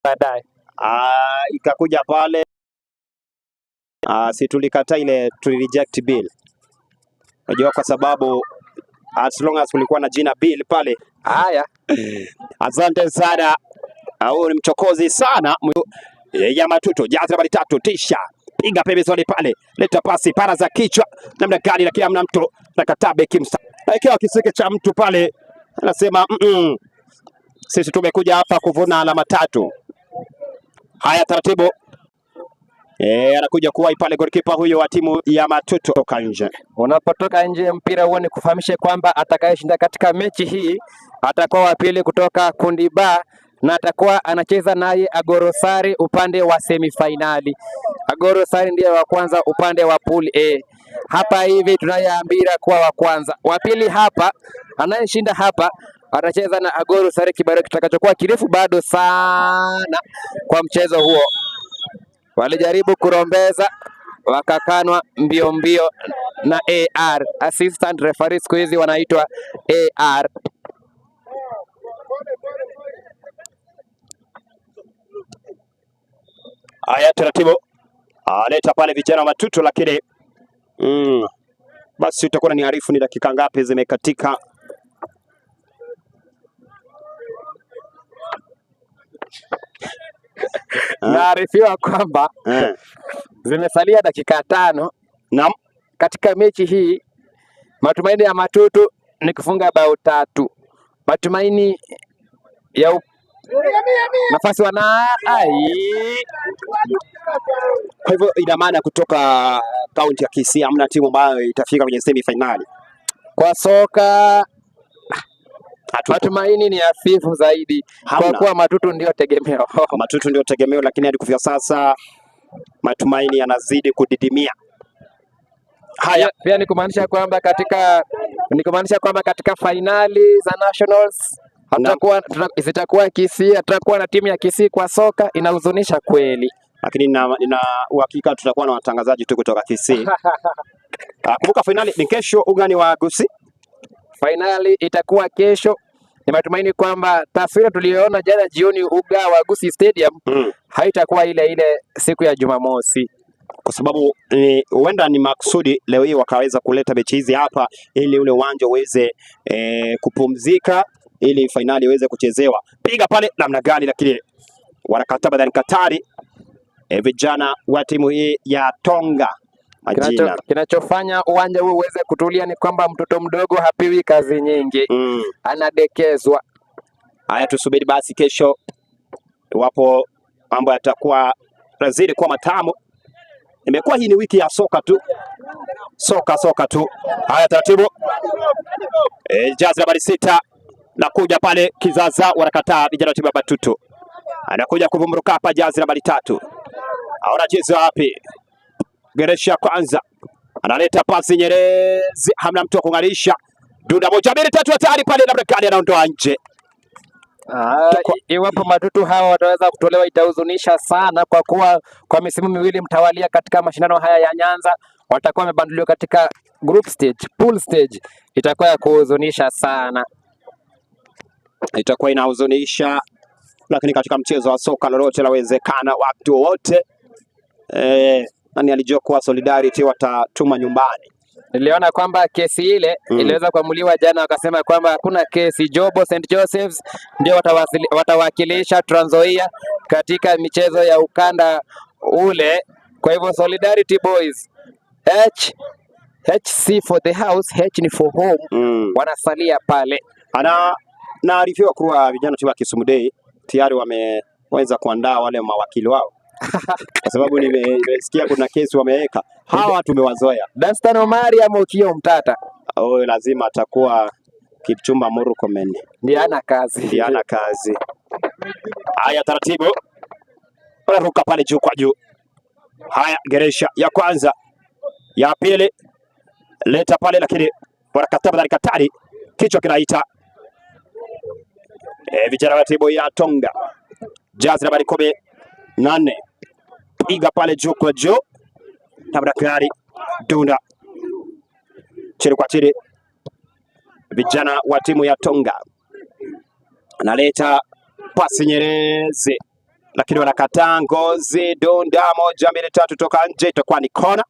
Baadaye Ikakuja pale, si tulikataa ile, tuli reject bill. Unajua kwa sababu as long as kulikuwa na jina bill pale. Haya. Asante sana. Huyu ni mchokozi sana ya Matutu, jazi nambari 3, tisha piga pembezoni pale, leta pasi para za kichwa namna gani, lakini hamna mtu, nakataa beki msa ikiwa kisiki cha mtu pale, anasema sisi tumekuja hapa kuvuna alama 3. Haya, taratibu anakuja kuwahi pale golikipa huyo wa timu ya Matutu toka nje. Unapotoka nje mpira huo, ni kufahamishe kwamba atakayeshinda katika mechi hii atakuwa wa pili kutoka kundi B na atakuwa anacheza naye Agorosari upande wa semifainali. Agorosari ndiye wa kwanza upande wa pool A. Hapa hivi tunayeambira kuwa wa kwanza. Wa pili hapa, anayeshinda hapa atacheza na Agorosari, kibarua kitakachokuwa kirefu bado sana kwa mchezo huo. Walijaribu kurombeza wakakanwa mbio mbio na AR, assistant referee siku hizi wanaitwa AR. Haya, taratibu aleta pale vijana wa Matutu, lakini basi utakuwa ni arifu ni dakika ngapi zimekatika. Naarifiwa kwamba zimesalia dakika 5. Naam. Katika mechi hii matumaini ya Matutu ni kufunga bao 3. Matumaini ya nafasi wana ai. Kwa hivyo ina maana kutoka kaunti ya Kisii hamna timu ambayo itafika kwenye semi finali kwa soka. Matumaini ni hafifu zaidi kwa kuwa Matutu ndio tegemeo. Matutu ndio tegemeo, lakini hadi kufika sasa matumaini yanazidi kudidimia. Haya, pia ni kumaanisha kwamba katika finali za nationals zitakuwa Kisii, hatakuwa na timu ya Kisii kwa soka. Inahuzunisha kweli, lakini nina uhakika tutakuwa na watangazaji tu kutoka Kisii. Kumbuka finali ni kesho ugani wa Gusii. Finali itakuwa kesho. Ni matumaini kwamba taswira tuliyoona jana jioni uga wa Gusii Stadium haitakuwa ile ile siku ya Jumamosi, kwa sababu huenda ni makusudi leo hii wakaweza kuleta mechi hizi hapa ili ule uwanja uweze kupumzika ili finali iweze kuchezewa. Piga pale namna gani, lakini wanakataa badani Katari. Vijana wa timu hii ya Tonga. Kinachofanya uwanja huu uweze kutulia ni kwamba mtoto mdogo hapiwi kazi nyingi, anadekezwa. Haya, tusubiri basi kesho iwapo mambo yatakuwa lazidi kuwa matamu. Imekuwa hii ni wiki ya soka tu, soka soka tu. Haya, taratibu jazi nambari 6 nakuja pale kizaza, wanakataa vijana wa timu ya Matutu. Anakuja kuvumruka hapa jazi nambari 3, anacheza wapi? Geresha kwanza analeta pasi Nyerezi, hamna mtu wa kung'arisha. Dunda 1 2 3 hatari pale, labda kali anaondoa nje. Iwapo Matutu hawa wataweza kutolewa itahuzunisha sana, kwa kuwa kwa misimu miwili mtawalia katika mashindano haya ya Nyanza watakuwa wamebanduliwa katika group stage, pool stage. Itakuwa ya kuhuzunisha sana, itakuwa inahuzunisha, lakini katika mchezo wa soka lolote lawezekana wakati wowote. Nani alijua kuwa Solidarity watatuma nyumbani? Niliona kwamba kesi ile iliweza kuamuliwa jana, wakasema kwamba hakuna kesi. Jobo St Joseph's ndio watawakilisha Trans Nzoia katika michezo ya ukanda ule. Kwa hivyo Solidarity Boys, HC for the house, H ni for home, wanasalia pale. Naarifiwa kuwa vijana wa Kisumu Day tayari wameweza kuandaa wale mawakili wao. Kwa sababu nimesikia kuna kesi wameweka. Hawa tumewazoea. Danstan Omari ama Okiya Mtata? Huyo lazima atakuwa Kipchumba Murkomen. Ndiye ana kazi. Ndiye ana kazi. Haya, taratibu. Wanaruka pale juu kwa juu. Haya, Geresha ya kwanza, ya pili, leta pale, lakini wanakataa badali Katari, kichwa kinaita. Vijana wa timu ya Tonga. Jazi nambari 18. Piga pale juu kwa juu. Tabrakari Dunda chini kwa chini. Vijana wa timu ya Tonga analeta pasi Nyerezi, lakini wanakataa. Ngozi dunda moja mbili tatu toka nje, itakuwa ni kona.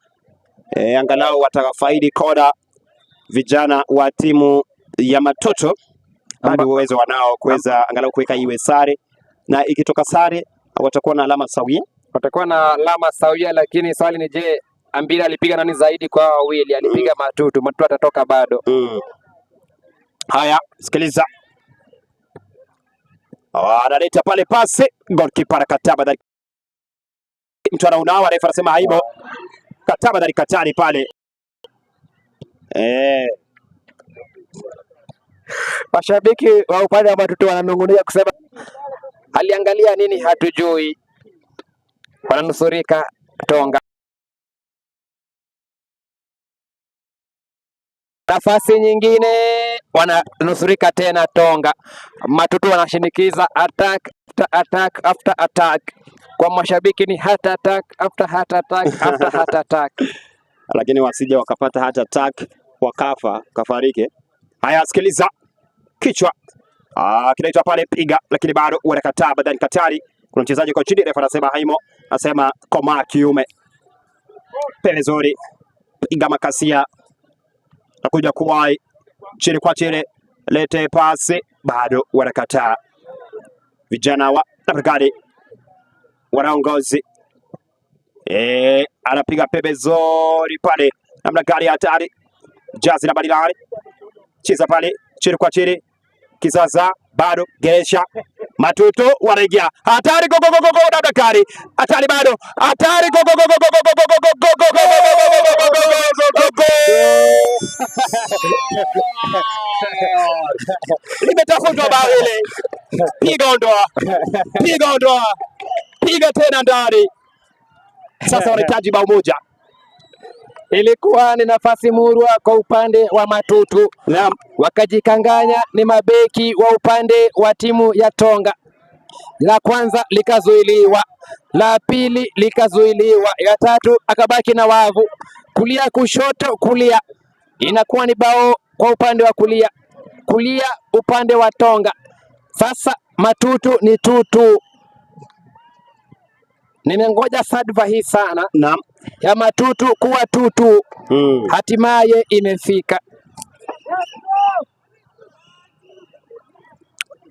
Angalau watakafaidi kona vijana wa timu ya Matoto, bado uwezo wanao kuweza angalau kuweka iwe sare, na ikitoka sare watakuwa na alama sawia. Watakuwa na alama sawia, lakini swali ni je, Ambira alipiga nani zaidi kwa wawili? Alipiga Matutu. Matutu atatoka bado. Haya, sikiliza, analeta pale pasi, goalkeeper anakataa, badali mtu anaunawa, refa anasema haibo, kataa badali katani pale. Mashabiki wa upande wa Matutu wananungunika kusema aliangalia nini hatujui. Wananusurika Tonga. Nafasi nyingine wananusurika tena Tonga. Matutu wanashinikiza attack after attack after attack. Kwa mashabiki ni heart attack after heart attack after heart attack. Lakini wasije wakapata heart attack wakafa kafarike. Haya, sikiliza, kichwa kinaitwa pale, piga, lakini bado wanakataa. Badani Katari, kuna mchezaji kwa chini, refa anasema haimo, anasema komaa kiume. Pembezoni, piga makasia, nakuja kuwai chini kwa chini, lete pasi, bado wanakataa vijana wa Brigade wanaongozi. Anapiga pembezoni pale, namna gari hatari, jazi la badilani, cheza pale chini kwa chini, Kizaza bado Geresha Matutu wanaingia hatari, go go go go go, namna gari hatari, bado hatari, go go go go go go go go go go go go go go go go. Limetafutwa bao hili, piga ondoa, piga ondoa, piga tena ndani. Sasa wanahitaji bao moja. Ilikuwa ni nafasi murwa kwa upande wa Matutu. Naam. Wakajikanganya ni mabeki wa upande wa timu ya Tonga. La kwanza likazuiliwa, la pili likazuiliwa, ya tatu akabaki na wavu. Kulia kushoto, kulia, inakuwa ni bao kwa upande wa kulia, kulia upande wa Tonga. Sasa Matutu ni tutu. Nimengoja sadva hii sana. Naam. Ya Matutu kuwa tutu. Hatimaye imefika.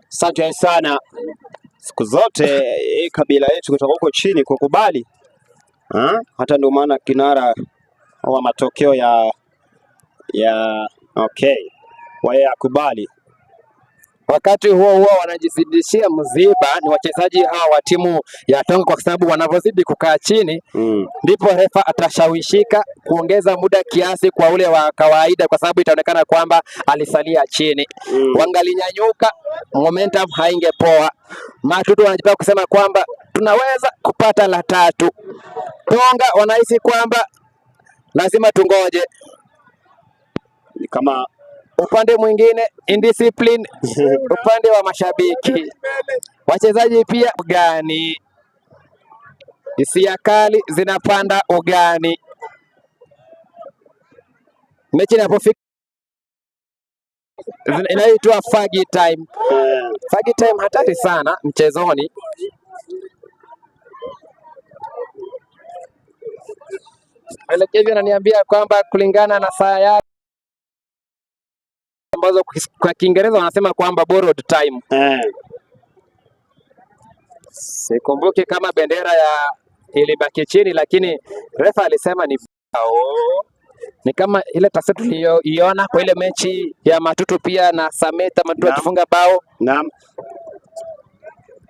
Asante sana. Siku zote kabila yetu kutoka huko chini kukubali. Hata ndio maana kinara wa matokeo ya okay, wao akubali. Wakati huo huo wanajizidishia mziba ni wachezaji hawa wa timu ya Tonga, kwa sababu wanavyozidi kukaa chini ndipo refa atashawishika kuongeza muda kiasi kwa ule wa kawaida, kwa sababu itaonekana kwamba alisalia chini. Wangalinyanyuka, momentum haingepoa. Matutu wanajipanga kusema kwamba tunaweza kupata la tatu. Tonga wanahisi kwamba lazima tungoje. Kama upande mwingine indiscipline upande wa mashabiki, wachezaji pia ugani, hisia kali zinapanda ugani. Mechi inapofika inaitwa Fagi time. Fagi time hatari sana mchezoni. Mwelekezi ananiambia kwamba kulingana na saa yake ambazo kwa Kiingereza wanasema kwamba borrowed time. Sikumbuki kama bendera ya ilibaki chini, lakini refa alisema ni bao. Ni kama ile tasa tuliyoiona kwa ile mechi ya Matutu pia na Sameta, Matutu akifunga bao. Naam.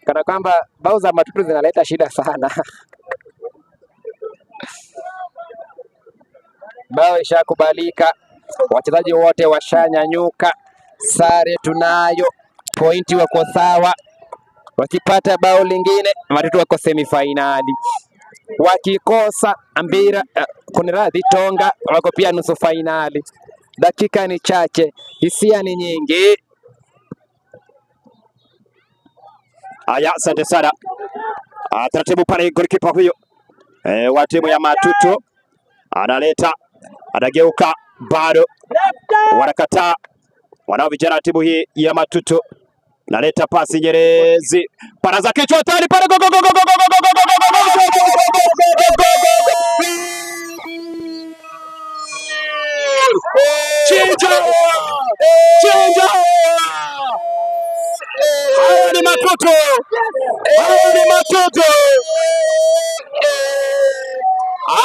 Kana kwamba bao za Matutu zinaleta shida sana. Bao ishakubalika, wachezaji wote washanyanyuka, sare tunayo, pointi wako sawa. Wakipata bao lingine Matutu wako semifinali, wakikosa Ambira kuniradhi, Tonga wako pia nusu fainali. Dakika ni chache, hisia ni nyingi. Haya, asante sana. Taratibu pale golikipa huyo wa timu ya Matutu analeta, anageuka, bado wanakataa wanao vijana wa timu hii ya Matutu. Naleta pasi Nyerezi, paraza kichwa tani pale, go go go go go go go go go go go go. Chinja! Chinja! Haya ni matoto! Haya ni matoto!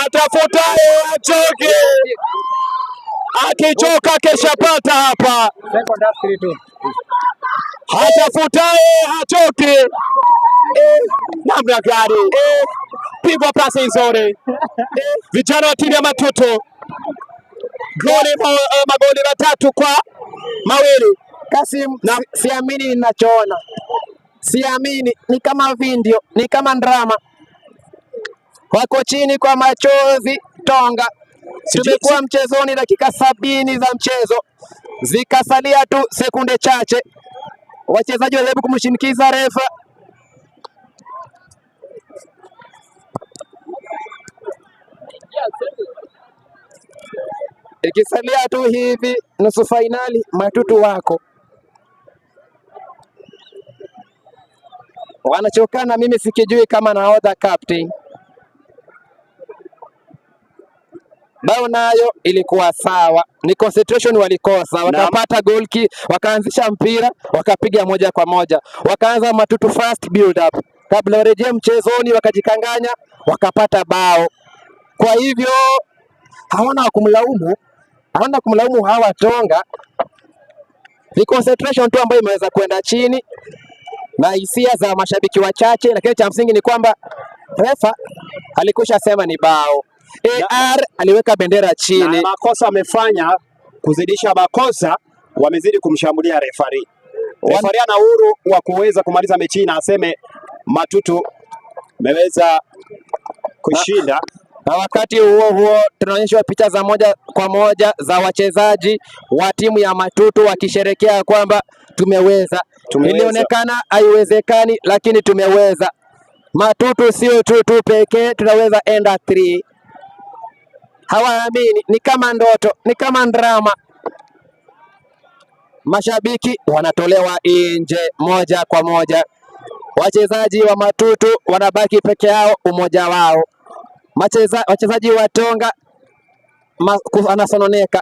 Atafutaye achoke, akichoka keshapata hapa. Hatafutaye hachoke. Namna gani! Pigwa pasi nzuri, vijana wa timu ya Matutu, goli magoli 3-2. Kasim, siamini ninachoona, siamini, ni kama video, ni kama drama. Wako chini kwa machozi Tonga. Tumekuwa mchezoni dakika 70 za mchezo, zikasalia tu sekunde chache. Wachezaji walijaribu kumshinikiza refa. Ikisalia tu hivi nusu fainali, Matutu wako wanachokana. Mimi sikijui kama nahodha captain. Bao nayo ilikuwa sawa, ni concentration walikosa, wakapata goal kick, wakaanzisha mpira wakapiga moja kwa moja, wakaanza Matutu fast build up, kabla warejee mchezoni wakajikanganya, wakapata bao. Kwa hivyo hawana kumlaumu, hawana kumlaumu hawa Tonga, ni concentration tu ambayo imeweza kwenda chini na hisia za mashabiki wachache, lakini cha msingi ni kwamba refa alikusha sema ni bao. AR aliweka bendera chini. Na makosa amefanya kuzidisha makosa, wamezidi kumshambulia refari. Refari ana uhuru wa kuweza kumaliza mechi na aseme Matutu meweza kushinda. Na wakati huo huo tunaonyeshwa picha za moja kwa moja za wachezaji wa timu ya Matutu wakisherekea kwamba tumeweza. Ilionekana haiwezekani, lakini tumeweza. Matutu sio tu pekee, tunaweza enda 3. Hawaamini, ni kama ndoto, ni kama drama. Mashabiki wanatolewa nje moja kwa moja. Wachezaji wa Matutu wanabaki peke yao, umoja wao. Wachezaji wa Tonga anasononeka.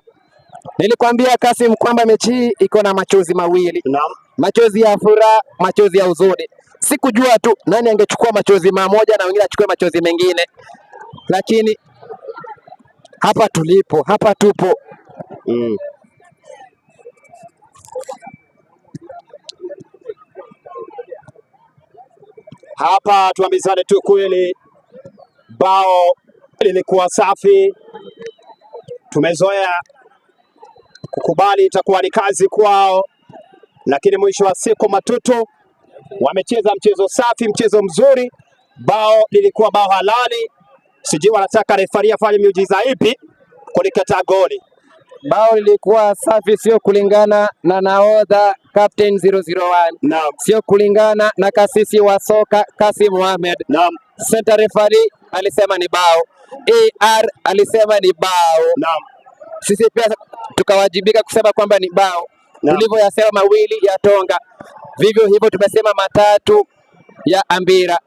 Nilikwambia Kasim kwamba mechi hii iko na machozi mawili. Naam. Machozi ya furaha, machozi ya huzuni. Sikujua tu nani angechukua machozi mamoja na wengine achukue machozi mengine. Lakini hapa tulipo, hapa tupo. Hapa tuambizane tu kweli, bao lilikuwa safi. Tumezoea kukubali itakuwa ni kazi kwao, lakini mwisho wa siku Matutu wamecheza mchezo safi, mchezo mzuri. Bao lilikuwa bao halali. Sijui wanataka refari afanye miujiza ipi kulikataa goli. Bao lilikuwa safi, sio kulingana na nahodha captain 001. Naam. Sio kulingana na kasisi wa soka Kasim Mohamed. Naam. Center referee alisema ni bao. AR alisema ni bao. Naam. Sisi pia tukawajibika kusema kwamba ni bao. Tulivyoyasema mawili ya Tonga, vivyo hivyo tumesema matatu ya Ambira.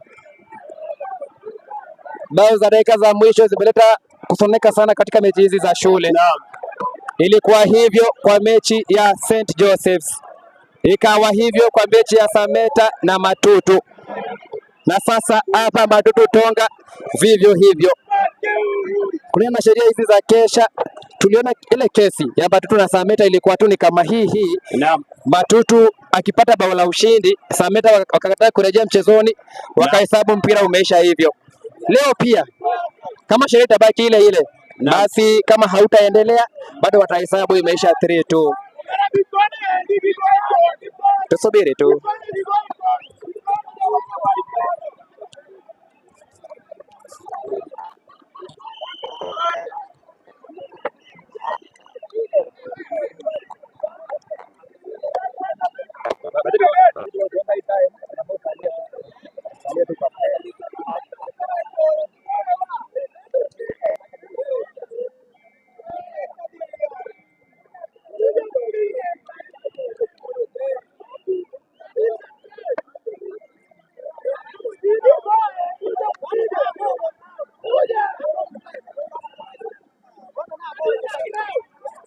Bao za dakika za mwisho zimeleta kusoneka sana katika mechi hizi za shule. Naam. Ilikuwa hivyo kwa mechi ya St Joseph's, ikawa hivyo kwa mechi ya Sameta na Matutu, na sasa hapa Matutu Tonga vivyo hivyo. Kulingana na sheria hizi za kesha, tuliona ile kesi ya Matutu na Sameta ilikuwa tu ni kama hii hii. Naam. Matutu akipata bao la ushindi, Sameta wakakataa kurejea mchezoni, wakahesabu mpira umeisha hivyo. Leo pia kama sheria itabaki ile ile, basi kama hautaendelea bado watahesabu imeisha 3-2. Tusubiri tu.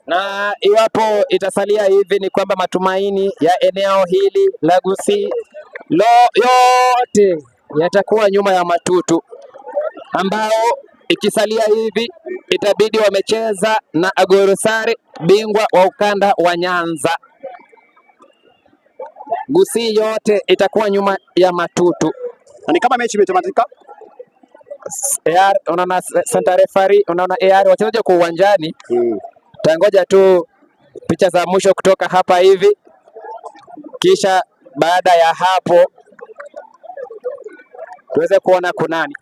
Na iwapo itasalia hivi ni kwamba matumaini ya eneo hili la Gusii yote yatakuwa nyuma ya Matutu, ambao ikisalia hivi itabidi wamecheza na Agorosare, bingwa wa ukanda wa Nyanza. Gusii yote itakuwa nyuma ya Matutu. Na ni kama mechi imetamatika. AR, unaona center referee, unaona AR, wachezaji wako uwanjani. Tangoja tu picha za mwisho kutoka hapa hivi, kisha baada ya hapo tuweze kuona kunani.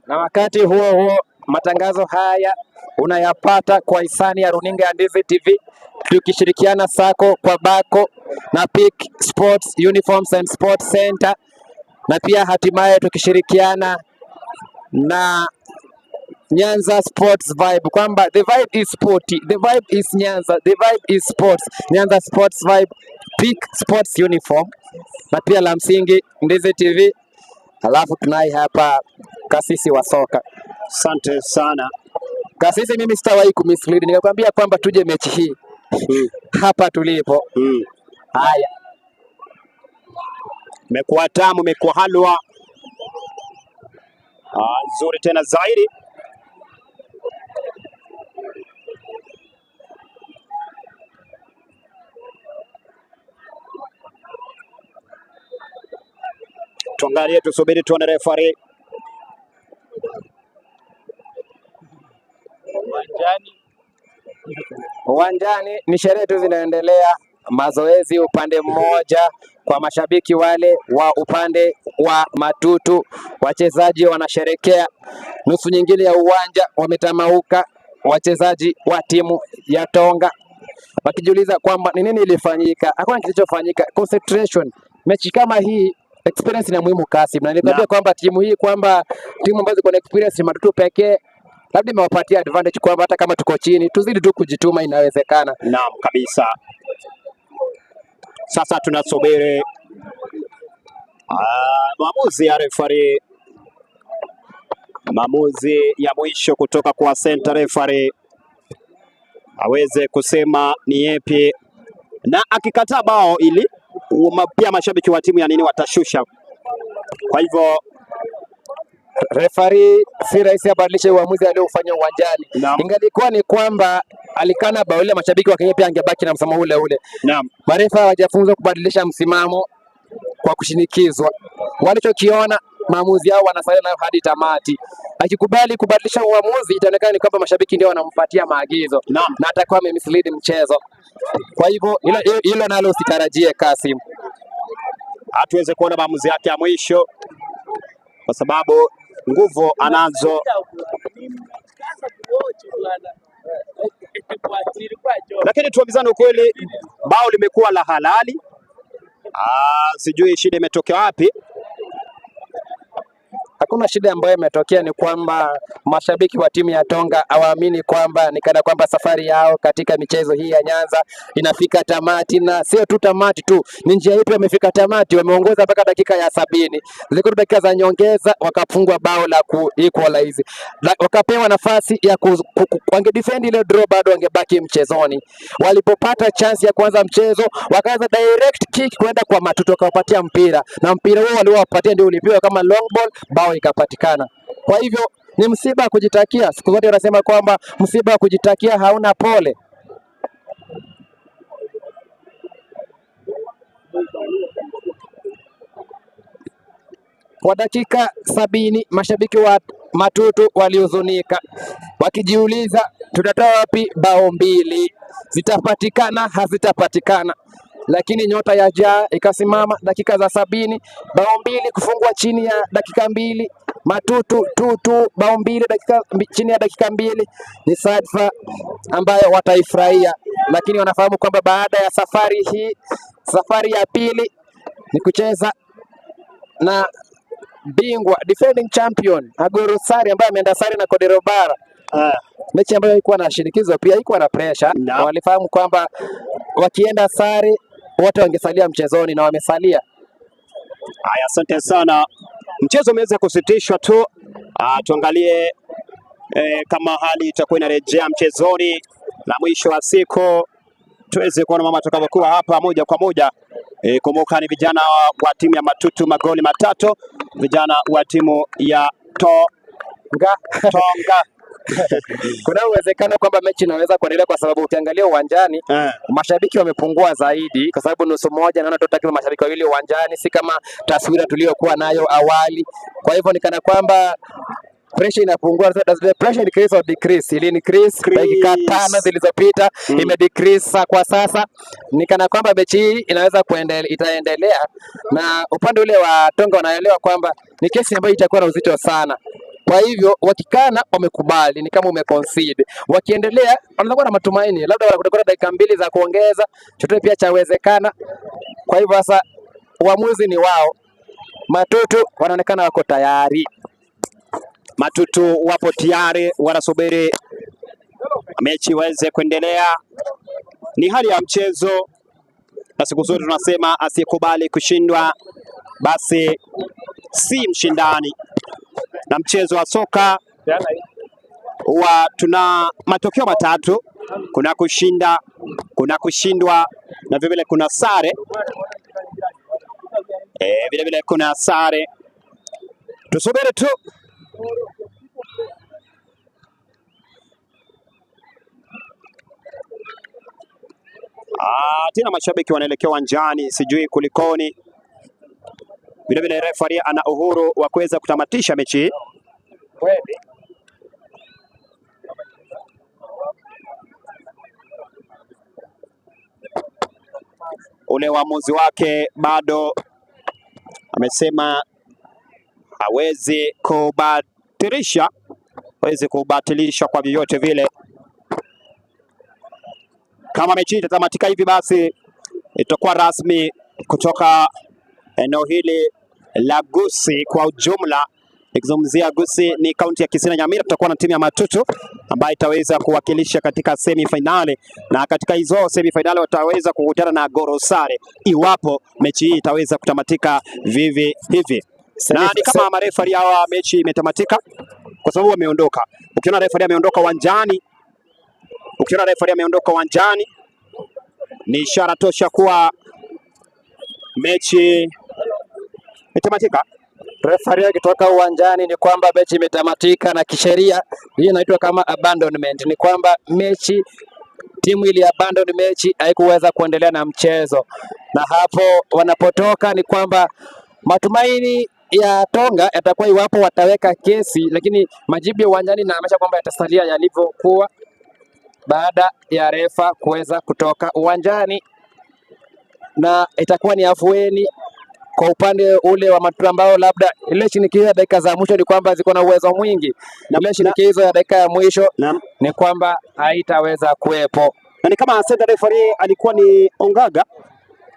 Na wakati huo huo, matangazo haya unayapata kwa hisani ya runinga ya Ndizi TV tukishirikiana sako kwa bako na Peak Sports Uniforms and Sports Center, na pia hatimaye tukishirikiana na Nyanza Sports Vibe, kwamba the vibe is sporty, the vibe is Nyanza, the vibe is sports. Nyanza Sports Vibe, Peak Sports Uniform, na pia la msingi Ndizi TV. Alafu tunaye hapa kasisi wa soka. Asante sana. Kasisi, mimi sitawahi kumislead, nikakwambia kwamba tuje mechi hii hapa tulipo. Haya, Imekuwa tamu, imekuwa halwa nzuri tena zaidi. Tuangalie, tusubiri tuone refari. Uwanjani ni sherehe tu zinaendelea, mazoezi upande mmoja kwa mashabiki wale wa upande wa Matutu, wachezaji wanasherekea, nusu nyingine ya uwanja wametamauka wachezaji wa timu ya Tonga wakijiuliza kwamba ni nini ilifanyika. Hakuna kilichofanyika, concentration. Mechi kama hii experience ni muhimu, Kasim, na nilikwambia kwamba timu hii, kwamba timu ambazo ziko na experience ni Matutu pekee, labda imewapatia advantage kwamba hata kama tuko chini tuzidi tu kujituma, inawezekana. Naam kabisa. Sasa tunasubiri maamuzi ya refari, maamuzi ya mwisho kutoka kwa center referee aweze kusema ni yepi, na akikataa bao ili pia mashabiki wa timu ya nini watashusha. Kwa hivyo Refari si rahisi abadilishe uamuzi aliofanya uwanjani. Naam. Ingalikuwa ni kwamba alikana bao ile, mashabiki wa Kenya pia angebaki na msimamo ule ule. Naam, Marefa hawajafunzwa kubadilisha msimamo kwa kushinikizwa. Walichokiona maamuzi yao wanasalia nayo hadi tamati. Akikubali kubadilisha uamuzi, itaonekana ni kwamba mashabiki ndio wanampatia maagizo. Naam. Na atakuwa amemislead mchezo. Kwa hivyo hilo nalo usitarajie, Kasim. Hatuweze kuona maamuzi yake ya mwisho kwa sababu nguvu anazo, lakini tuambizane ukweli, bao limekuwa la halali. Sijui shida imetokea wapi. Hakuna shida ambayo imetokea, ni kwamba mashabiki wa timu ya Tonga hawaamini kwamba ni kana kwamba safari yao katika michezo hii ya Nyanza inafika tamati, na sio tu tamati tu, ni njia ipi wamefika tamati? Wameongoza mpaka dakika ya 70, zilikuwa dakika za nyongeza, wakafungwa bao la ku equalize, wakapewa nafasi ya wangedefend ile draw, bado wangebaki mchezoni. Walipopata chance ya kuanza mchezo, wakaanza direct kick kwenda kwa Matutu, wakawapatia mpira, na mpira huo waliowapatia ndio ulipewa kama long ball, bao ikapatikana. Kwa hivyo ni msiba wa kujitakia. Siku zote wanasema kwamba msiba wa kujitakia hauna pole. Kwa dakika 70 mashabiki wa Matutu walihuzunika wakijiuliza, tutatoa wapi bao mbili? Zitapatikana? Hazitapatikana? Lakini nyota ya Jaa ikasimama dakika za 70, bao mbili kufungwa chini ya dakika 2. Matutu tutu bao mbili dakika chini ya dakika 2 ni sadfa ambayo wataifurahia, lakini wanafahamu kwamba baada ya safari hii, safari ya pili ni kucheza na bingwa defending champion Agoro Sare ambaye ameenda sare na Kodero Bara. Mechi ambayo haikuwa na shinikizo pia haikuwa na pressure. Walifahamu kwamba wakienda sare wote wangesalia mchezoni na wamesalia. Haya, asante sana. Mchezo umeweza kusitishwa tu. Tuangalie kama hali itakuwa inarejea mchezoni na mwisho wa siku tuweze kuona mama atakavyokuwa hapa moja kwa moja. Kumbuka ni vijana wa timu ya Matutu magoli matatu, vijana wa timu ya Nga. Tonga. Kuna uwezekano kwamba mechi inaweza kuendelea kwa sababu ukiangalia uwanjani mashabiki wamepungua zaidi, kwa sababu nusu moja naona tu takriban mashabiki wawili uwanjani, si kama taswira tuliyokuwa nayo awali. Kwa hivyo ni kana kwamba pressure inapungua. Does the pressure increase or decrease? Ili increase dakika 5 zilizopita, ime decrease kwa sasa. Ni kana kwamba mechi hii inaweza kuendelea, itaendelea, na upande ule wa Tonga wanaelewa kwamba ni kesi ambayo itakuwa na uzito sana. Kwa hivyo wakikana wamekubali, ni kama umeconcede. Wakiendelea wanaweza kuwa na matumaini, labda watakuwa na dakika 2 za kuongeza, chochote pia chawezekana. Kwa hivyo sasa uamuzi ni wao. Matutu wanaonekana wako tayari. Matutu wapo tayari, wanasubiri mechi iweze kuendelea. Ni hali ya mchezo, na siku zote tunasema asiyekubali kushindwa basi si mshindani. Na mchezo wa soka huwa tuna matokeo matatu: kuna kushinda, kuna kushindwa na vile vile kuna sare. Vile vile kuna sare. Tusubiri tu. Tena mashabiki wanaelekea uwanjani, sijui kulikoni. Vile vile referee ana uhuru wa kuweza kutamatisha mechi hii. Ule uamuzi wake bado amesema hawezi kubatilisha, hawezi kubatilisha kwa vyovyote vile. Kama mechi itatamatika hivi, basi itakuwa rasmi kutoka eneo hili la Gusii kwa ujumla. Nikizungumzia Gusii ni kaunti ya Kisii na Nyamira, tutakuwa na timu ya Matutu ambayo itaweza kuwakilisha katika semi finali, na katika hizo semi finali wataweza kukutana na Gorosare iwapo mechi hii itaweza kutamatika vivi hivi. Na ni kama marefari hawa mechi imetamatika kwa sababu wameondoka. Ukiona refari ameondoka uwanjani, ukiona refari ameondoka uwanjani ni ishara tosha kuwa mechi imetamatika. Refari akitoka uwanjani ni kwamba mechi imetamatika, na kisheria hii inaitwa kama abandonment, ni kwamba mechi timu ili abandon mechi, haikuweza kuendelea na mchezo, na hapo wanapotoka ni kwamba matumaini ya Tonga yatakuwa iwapo wataweka kesi, lakini majibu ya uwanjani inaonyesha kwamba yatasalia yalivyokuwa baada ya refa kuweza kutoka uwanjani, na itakuwa ni afueni kwa upande ule wa Matutu ambao labda ile shinikizo ya dakika za mwisho ni kwamba ziko na uwezo mwingi, na ile shinikizo ya dakika ya mwisho ni kwamba haitaweza kuwepo. Na ni kama center referee alikuwa ni Ongaga.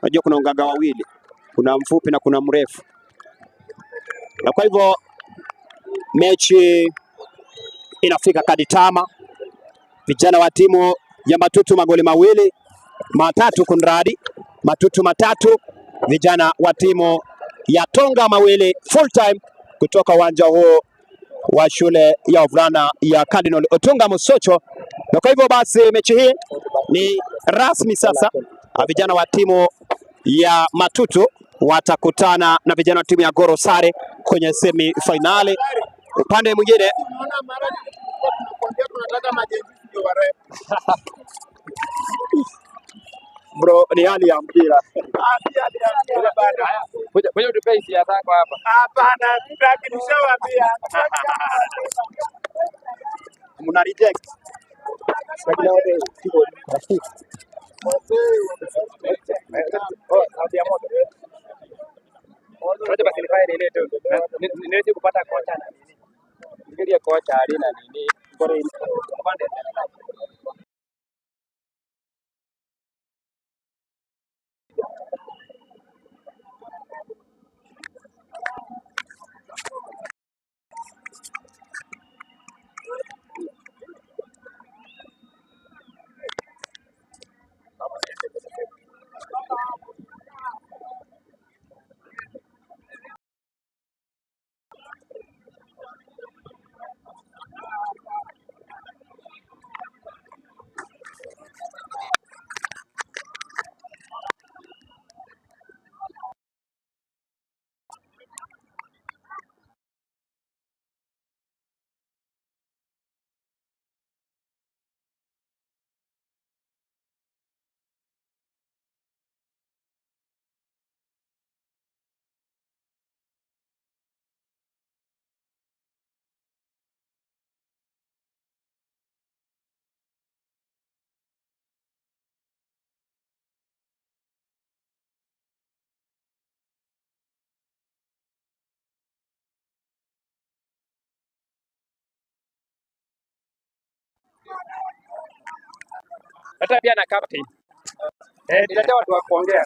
Unajua kuna Ongaga wawili, kuna mfupi na kuna mrefu, na kwa hivyo mechi inafika kaditama. Vijana wa timu ya Matutu magoli mawili matatu, kunradi Matutu matatu, vijana wa timu ya Tonga mawili, full time kutoka uwanja huo wa shule ya wavulana ya Cardinal Otunga Mosocho. Na kwa hivyo basi mechi hii ni rasmi sasa. Vijana wa timu ya Matutu watakutana na vijana wa timu ya Gorosare kwenye semi finali. Upande mwingine bro, ni hali ya mpira. Kuja utupe hisia zako hapa. Hapana, sitaki, nishawaambia. Mna reject. Ngoja basi nifanye nini tu. Niweze kupata kocha na nini. Nifikirie kocha alina nini. Bora upande. Hata pia na captain. Niletea watu wa kuongea.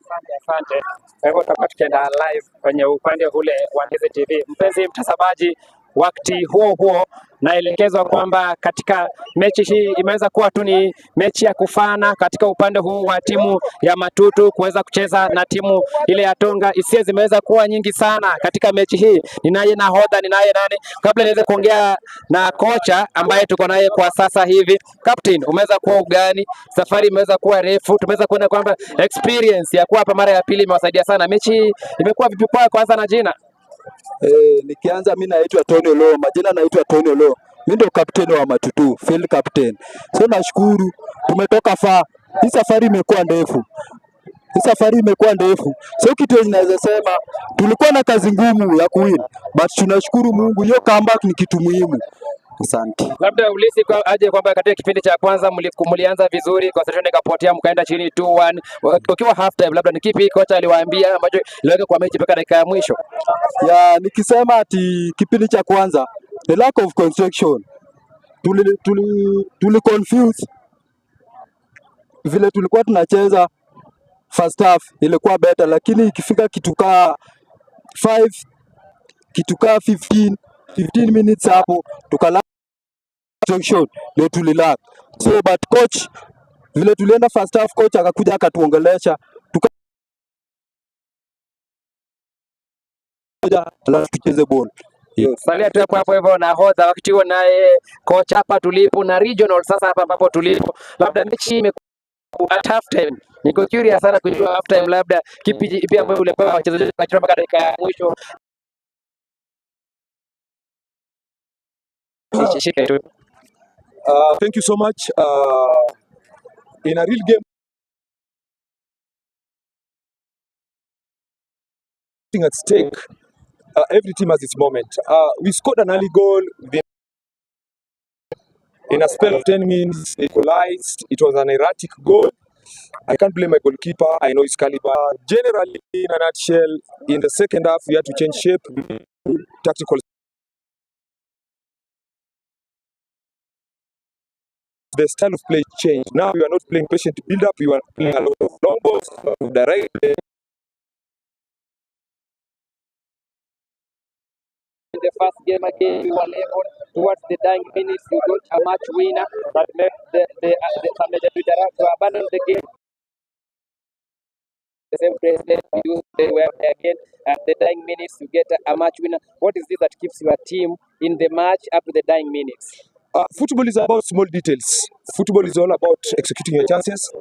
Asante, asante. Kwa hivyo tutakuwa tukienda live kwenye upande ule wa Ndizi TV. Mpenzi mtazamaji, wakati huo huo naelekezwa kwamba katika mechi hii imeweza kuwa tu ni mechi ya kufana katika upande huu wa timu ya Matutu kuweza kucheza na timu ile ya Tonga. Hisia zimeweza kuwa nyingi sana katika mechi hii. Ninaye nahodha, ninaye nani? Kabla niweze kuongea na kocha ambaye tuko naye kwa sasa hivi, captain, umeweza kuwa ugani, safari imeweza kuwa refu, tumeweza kuona kwamba experience ya kuwa hapa mara ya pili imewasaidia sana. Mechi hii imekuwa vipi kwako? Kwanza na jina. Nikianza mi naitwa Tony Olo, majina naitwa Tony Olo. Mi ndo captain wa Matutu, field captain. So nashukuru tumetoka far. Hii safari imekuwa ndefu. Hii safari imekuwa ndefu. So kitu yenye naweza sema tulikuwa na kazi ngumu ya kuwin, but tunashukuru Mungu, hiyo comeback ni kitu muhimu. Asante. Labda ulisi kwa, aje kwamba katika kipindi cha kwanza mlianza vizuri, concentration ikapotea, mkaenda chini 2-1 ukiwa half time, labda ni kipi kocha aliwaambia ambacho iliweka kwa mechi mpaka dakika ya mwisho? Ya, nikisema ati kipindi cha kwanza the lack of concentration, tuli confuse vile tulikuwa tunacheza. First half ilikuwa better, lakini ikifika kitu kaa 5, kitu kaa 15 minutes hapo tukala concentration ndio tulilack. So but coach, vile tulienda first half, coach akakuja akatuongelesha, tuka alafu tucheze ball. Yes. Salia tu hapo hapo hivyo nahodha, wakati huo naye kocha hapa tulipo na regional sasa hapa ambapo tulipo, labda mechi imekuwa at half time. Niko curious sana kujua half time, labda kipi pia ambayo ulipewa wachezaji wakacheza mpaka dakika ya mwisho. Shika tu. Thank you so much. In a real game, at stake, every team has its moment. We scored an early goal within in a spell of 10 minutes, equalized. It was an erratic goal. I can't blame my goalkeeper. I know his caliber. Generally, in a nutshell, in the second half, we had to change shape, tactical. The style of play changed. Now we are not playing patient build-up. We are playing a lot of long balls, a lot of direct play. In the first game again, we were level towards the dying minutes. You got a match winner that made the to abandon the game. The same president you they were again at the dying minutes. You get a match winner. What is this that keeps your team in the match up to the dying minutes? Football is about small details. Football is all about executing your chances.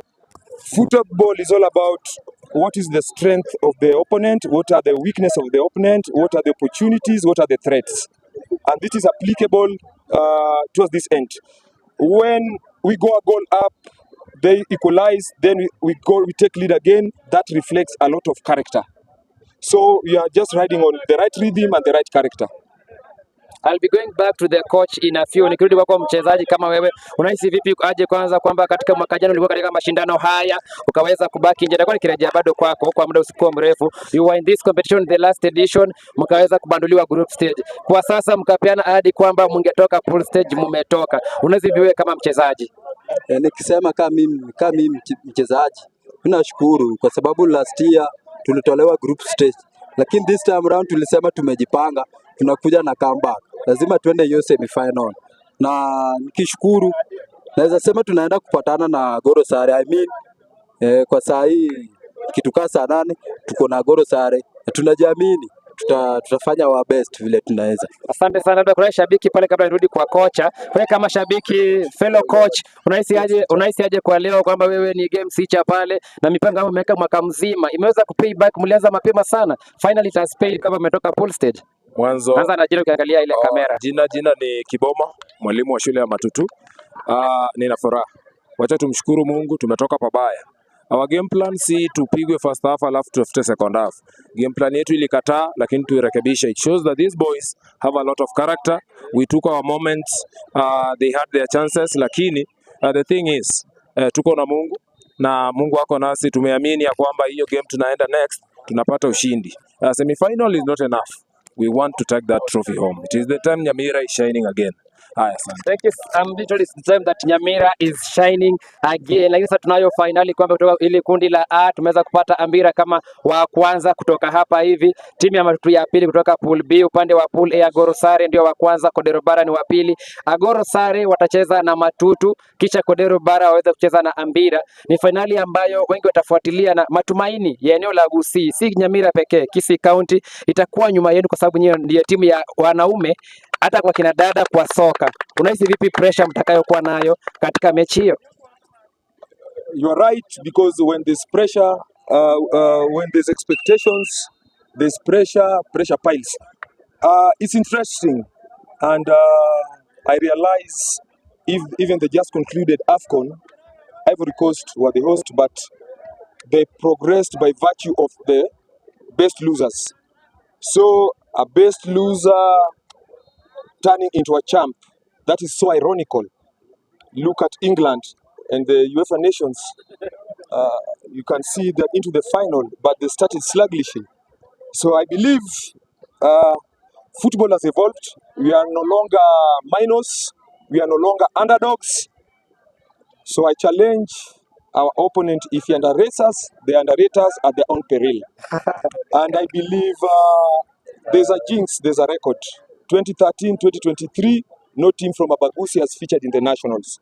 Football is all about what is the strength of the opponent, what are the weakness of the opponent, what are the opportunities, what are the threats. And this is applicable towards this end. When we go a goal up, they equalize, then we take lead again. That reflects a lot of character. So we are just riding on the right rhythm and the right character. I'll be going back to the coach in a few. Nikirudi kwako mchezaji kama wewe, unahisi vipi aje kwanza kwamba katika mwaka jana ulikuwa katika mashindano haya ukaweza kubaki nje? Nitakuwa nikirejea bado kwako kwa muda usikuwa mrefu. You were in this competition the last edition, mkaweza kubanduliwa group stage. Kwa sasa mkapeana ahadi kwamba mngetoka pool stage, mmetoka. Unahisi vipi wewe kama mchezaji? Nikisema kama mimi mchezaji, mimi nashukuru kwa sababu last year tulitolewa group stage, lakini this time round tulisema tumejipanga, tunakuja na comeback, lazima tuende hiyo semi final, na nikishukuru naweza sema tunaenda kupatana na Goro Sare. I mean, kwa saa hii kitukaa saa 8 tuko na Goro Sare na tunajiamini tutafanya our best vile tunaweza. Asante sana. Labda kuna shabiki pale, kabla nirudi kwa kocha. Wewe kama shabiki, fellow coach, unahisi aje kwa leo kwamba wewe ni game teacher pale na mipango ambayo umeweka mwaka mzima imeweza kupay back? Mlianza mapema sana, finally it has paid kama umetoka pool stage. Mwanzo Anza na jina ukiangalia ile oh, kamera. Jina ni Kiboma, mwalimu wa shule ya Matutu. Nina furaha. Wacha tumshukuru Mungu tumetoka pabaya. Our game plan si tupigwe first half alafu tutafute second half. Game plan yetu ilikataa, lakini tuirekebishe. It shows that these boys have a lot of character. We took our moments, they had their chances, lakini the thing is tuko na Mungu na Mungu ako nasi. Tumeamini ya kwamba hiyo game tunaenda next tunapata ushindi. Semi-final is not enough. We want to take that trophy home. It is the time Nyamira is shining again. Haya, asante. Thank you. Literally it's the time that Nyamira is shining again. Lakini sasa tunayo finali kwamba kutoka ili kundi la A tumeweza kupata Ambira kama wa kwanza kutoka hapa hivi, timu ya Matutu ya pili kutoka pool B. Upande wa pool A Agoro Sare ndio wa kwanza, Kodero Bara ni wa pili. Agoro Sare watacheza na Matutu, kisha Kodero Bara waweze kucheza na Ambira. Ni fainali ambayo wengi watafuatilia na matumaini ya eneo la Gusii, si Nyamira pekee, Kisii County itakuwa nyuma yenu kwa sababu nyinyi ndiyo timu ya wanaume hata kwa kina dada kwa soka. Unahisi vipi pressure mtakayokuwa nayo katika mechi hiyo? You are right, because when there's pressure, when there's expectations, there's pressure, pressure piles. It's interesting, and I realize if even the just concluded AFCON, Ivory Coast were the host, but they progressed by virtue of the best losers. So a best loser turning into a champ, that is so ironical. Look at England and the UEFA Nations. You can see they're into the final, but they started sluggishly. So I believe football has evolved. We are no longer minors. We are no longer underdogs. So I challenge our opponent, if he underrates us, they underrate us at their own peril. And I believe there's a jinx, there's a record. 2013, 2023, no team from Abagusi has featured in the nationals.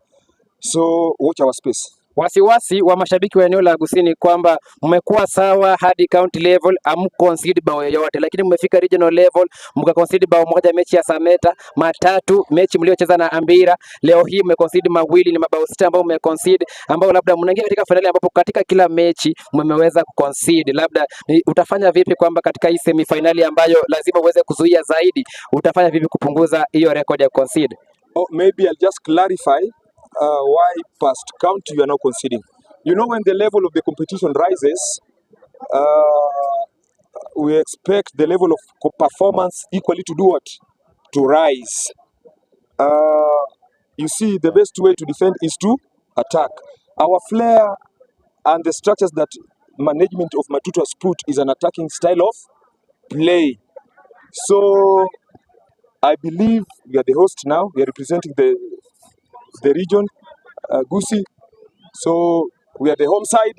So watch our space. Wasiwasi wa mashabiki wa eneo la Gusii ni kwamba mmekuwa sawa hadi county level, hamconcede bao yoyote, lakini mmefika regional level mkaconcede bao moja mechi ya Sameta, matatu mechi mliocheza na Ambira. Leo hii mmeconcede mawili, ni mabao 6 ambayo mmeconcede, ambao labda mnaingia katika finali ambapo katika kila mechi mmeweza kuconcede. Labda utafanya vipi kwamba katika hii semifinali ambayo lazima uweze kuzuia zaidi, utafanya vipi kupunguza hiyo record ya concede? Oh, maybe I'll just clarify why past county you are now conceding. You know, when the level of the competition rises, we expect the level of performance equally to do what? To rise. You see, the best way to defend is to attack. Our flair and the structures that management of Matutu has put is an attacking style of play. So I believe we are the host now. We are representing the region, Gusii. So we are the home side.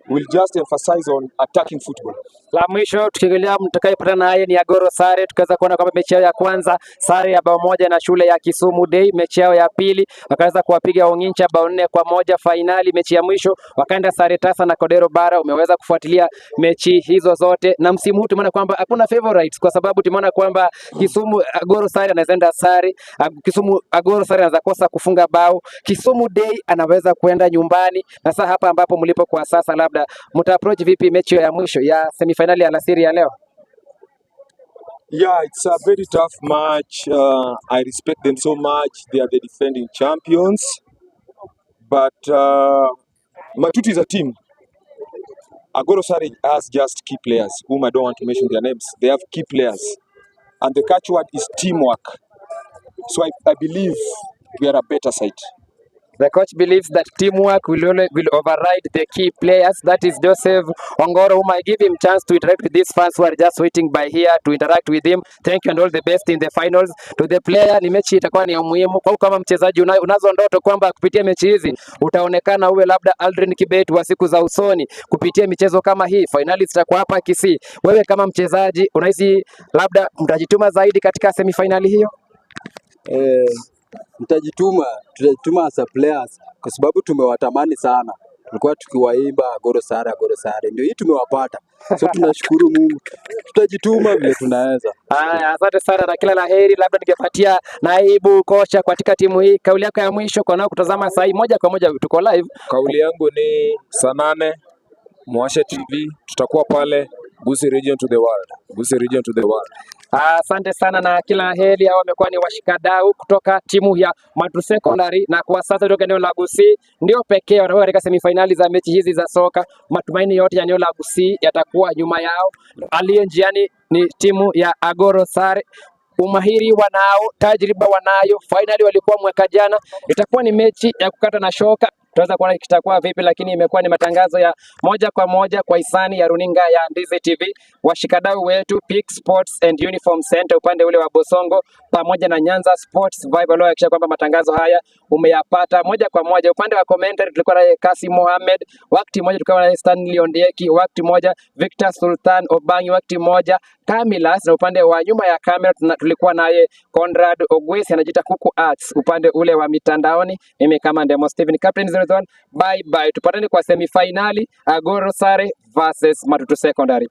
We'll just emphasize on attacking football. La mwisho tukiangalia mtakayepatana naye ni Agoro Sare, tukaweza kuona kwamba mechi yao ya kwanza sare ya bao 1 na shule ya Kisumu Day, mechi yao ya pili wakaweza kuwapiga Ongincha bao 4-1, fainali mechi ya mwisho wakaenda sare tasa na Kodero Bara. Umeweza kufuatilia mechi hizo zote, na msimu huu tumeona kwamba hakuna favorites, kwa sababu tumeona kwamba Kisumu Agoro Sare anaweza enda sare, Kisumu Agoro Sare anaweza kosa kufunga bao, Kisumu Day anaweza kwenda nyumbani. Na sasa hapa ambapo mlipo kwa sasa, labda mta approach vipi mechi ya mwisho ya semifinali ya alasiri ya leo? Yeah, it's a very tough match. I respect them so much. They are the defending champions. But Matutu is a team. Agoro Sare has just key players, whom I don't want to mention their names. They have key players. And the catchword is teamwork. So I believe we are a better side. The coach believes that teamwork will override the key players. That is Joseph Ongoro, whom I give him chance to interact with these fans who are just waiting by here to interact with him. Thank you and all the best in the finals. To the player, ni mechi itakuwa ni ya muhimu. Kwa kama mchezaji unazo ndoto kwamba kupitia mechi hizi utaonekana uwe labda Aldrin Kibet wa siku za usoni kupitia michezo kama hii. Finali zitakuwa hapa Kisii. Wewe kama mchezaji unahisi labda mtajituma zaidi katika semifinali hiyo? Mtajituma, tutajituma as a players kwa sababu tumewatamani sana. Tulikuwa tukiwaimba Agoro Sare, Agoro Sare, ndio hii tumewapata. So tunashukuru Mungu, tutajituma vile tunaweza. Haya, asante sana na kila laheri. Labda ningepatia naibu kocha katika timu hii, kauli yako ya mwisho kwa nao kutazama saa hii moja kwa moja, tuko live. Kauli yangu ni saa 8 mwashe TV, tutakuwa pale Gusii region to the world. Gusii region to the world. Asante sana na kila heri. Hao wamekuwa ni washikadau kutoka timu ya Matutu Secondary, na kwa sasa kutoka eneo la Gusii ndio pekee watakuwa katika semifinali za mechi hizi za soka. Matumaini yote ya eneo la Gusii yatakuwa nyuma yao. Aliye njiani ni timu ya Agoro Sare. Umahiri wanao, tajriba wanayo. Finali walikuwa mwaka jana, itakuwa ni mechi ya kukata na shoka. Tutaweza kuona kitakuwa vipi, lakini imekuwa ni matangazo ya moja kwa moja kwa hisani ya runinga ya Ndizi TV, washikadau wetu Peak Sports and Uniform Center upande ule wa Bosongo, pamoja na Nyanza Sports Vibe waliohakikisha kwamba matangazo haya umeyapata moja kwa moja. Upande wa commentary tulikuwa naye Kasim Mohamed, wakati mmoja tulikuwa naye Stanley Ondieki, wakati mmoja Victor Sultan Obangi, wakati mmoja Kamilas, na upande wa nyuma ya kamera tulikuwa naye Conrad Ogwesi anajiita Kuku Arts upande ule wa mitandaoni. Mimi kama Ndemo Steven, Captain 01, bye bye. Tupatane kwa semifinali Agoro Sare versus Matutu Secondary.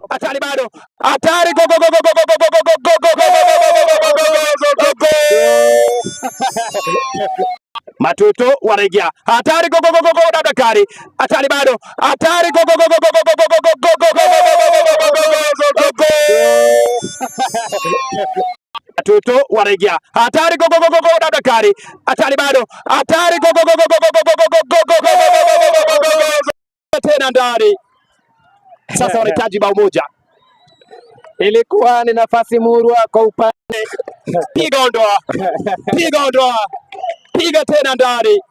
Hatari bado, hatari, go go go go go go go go go go go go go go go go. Matutu wanaingia, hatari, go go go go go, Dakari, hatari bado, hatari, go go go go go go go go go go go go go go go go. Matutu wanaingia, hatari, go go go go go, Dakari, hatari bado, hatari, go go go go go go go go go go go go go tena ndani. Sasa wanahitaji bao moja. Ilikuwa ni nafasi murwa kwa upande Piga ondoa, piga ondoa, piga tena ndani.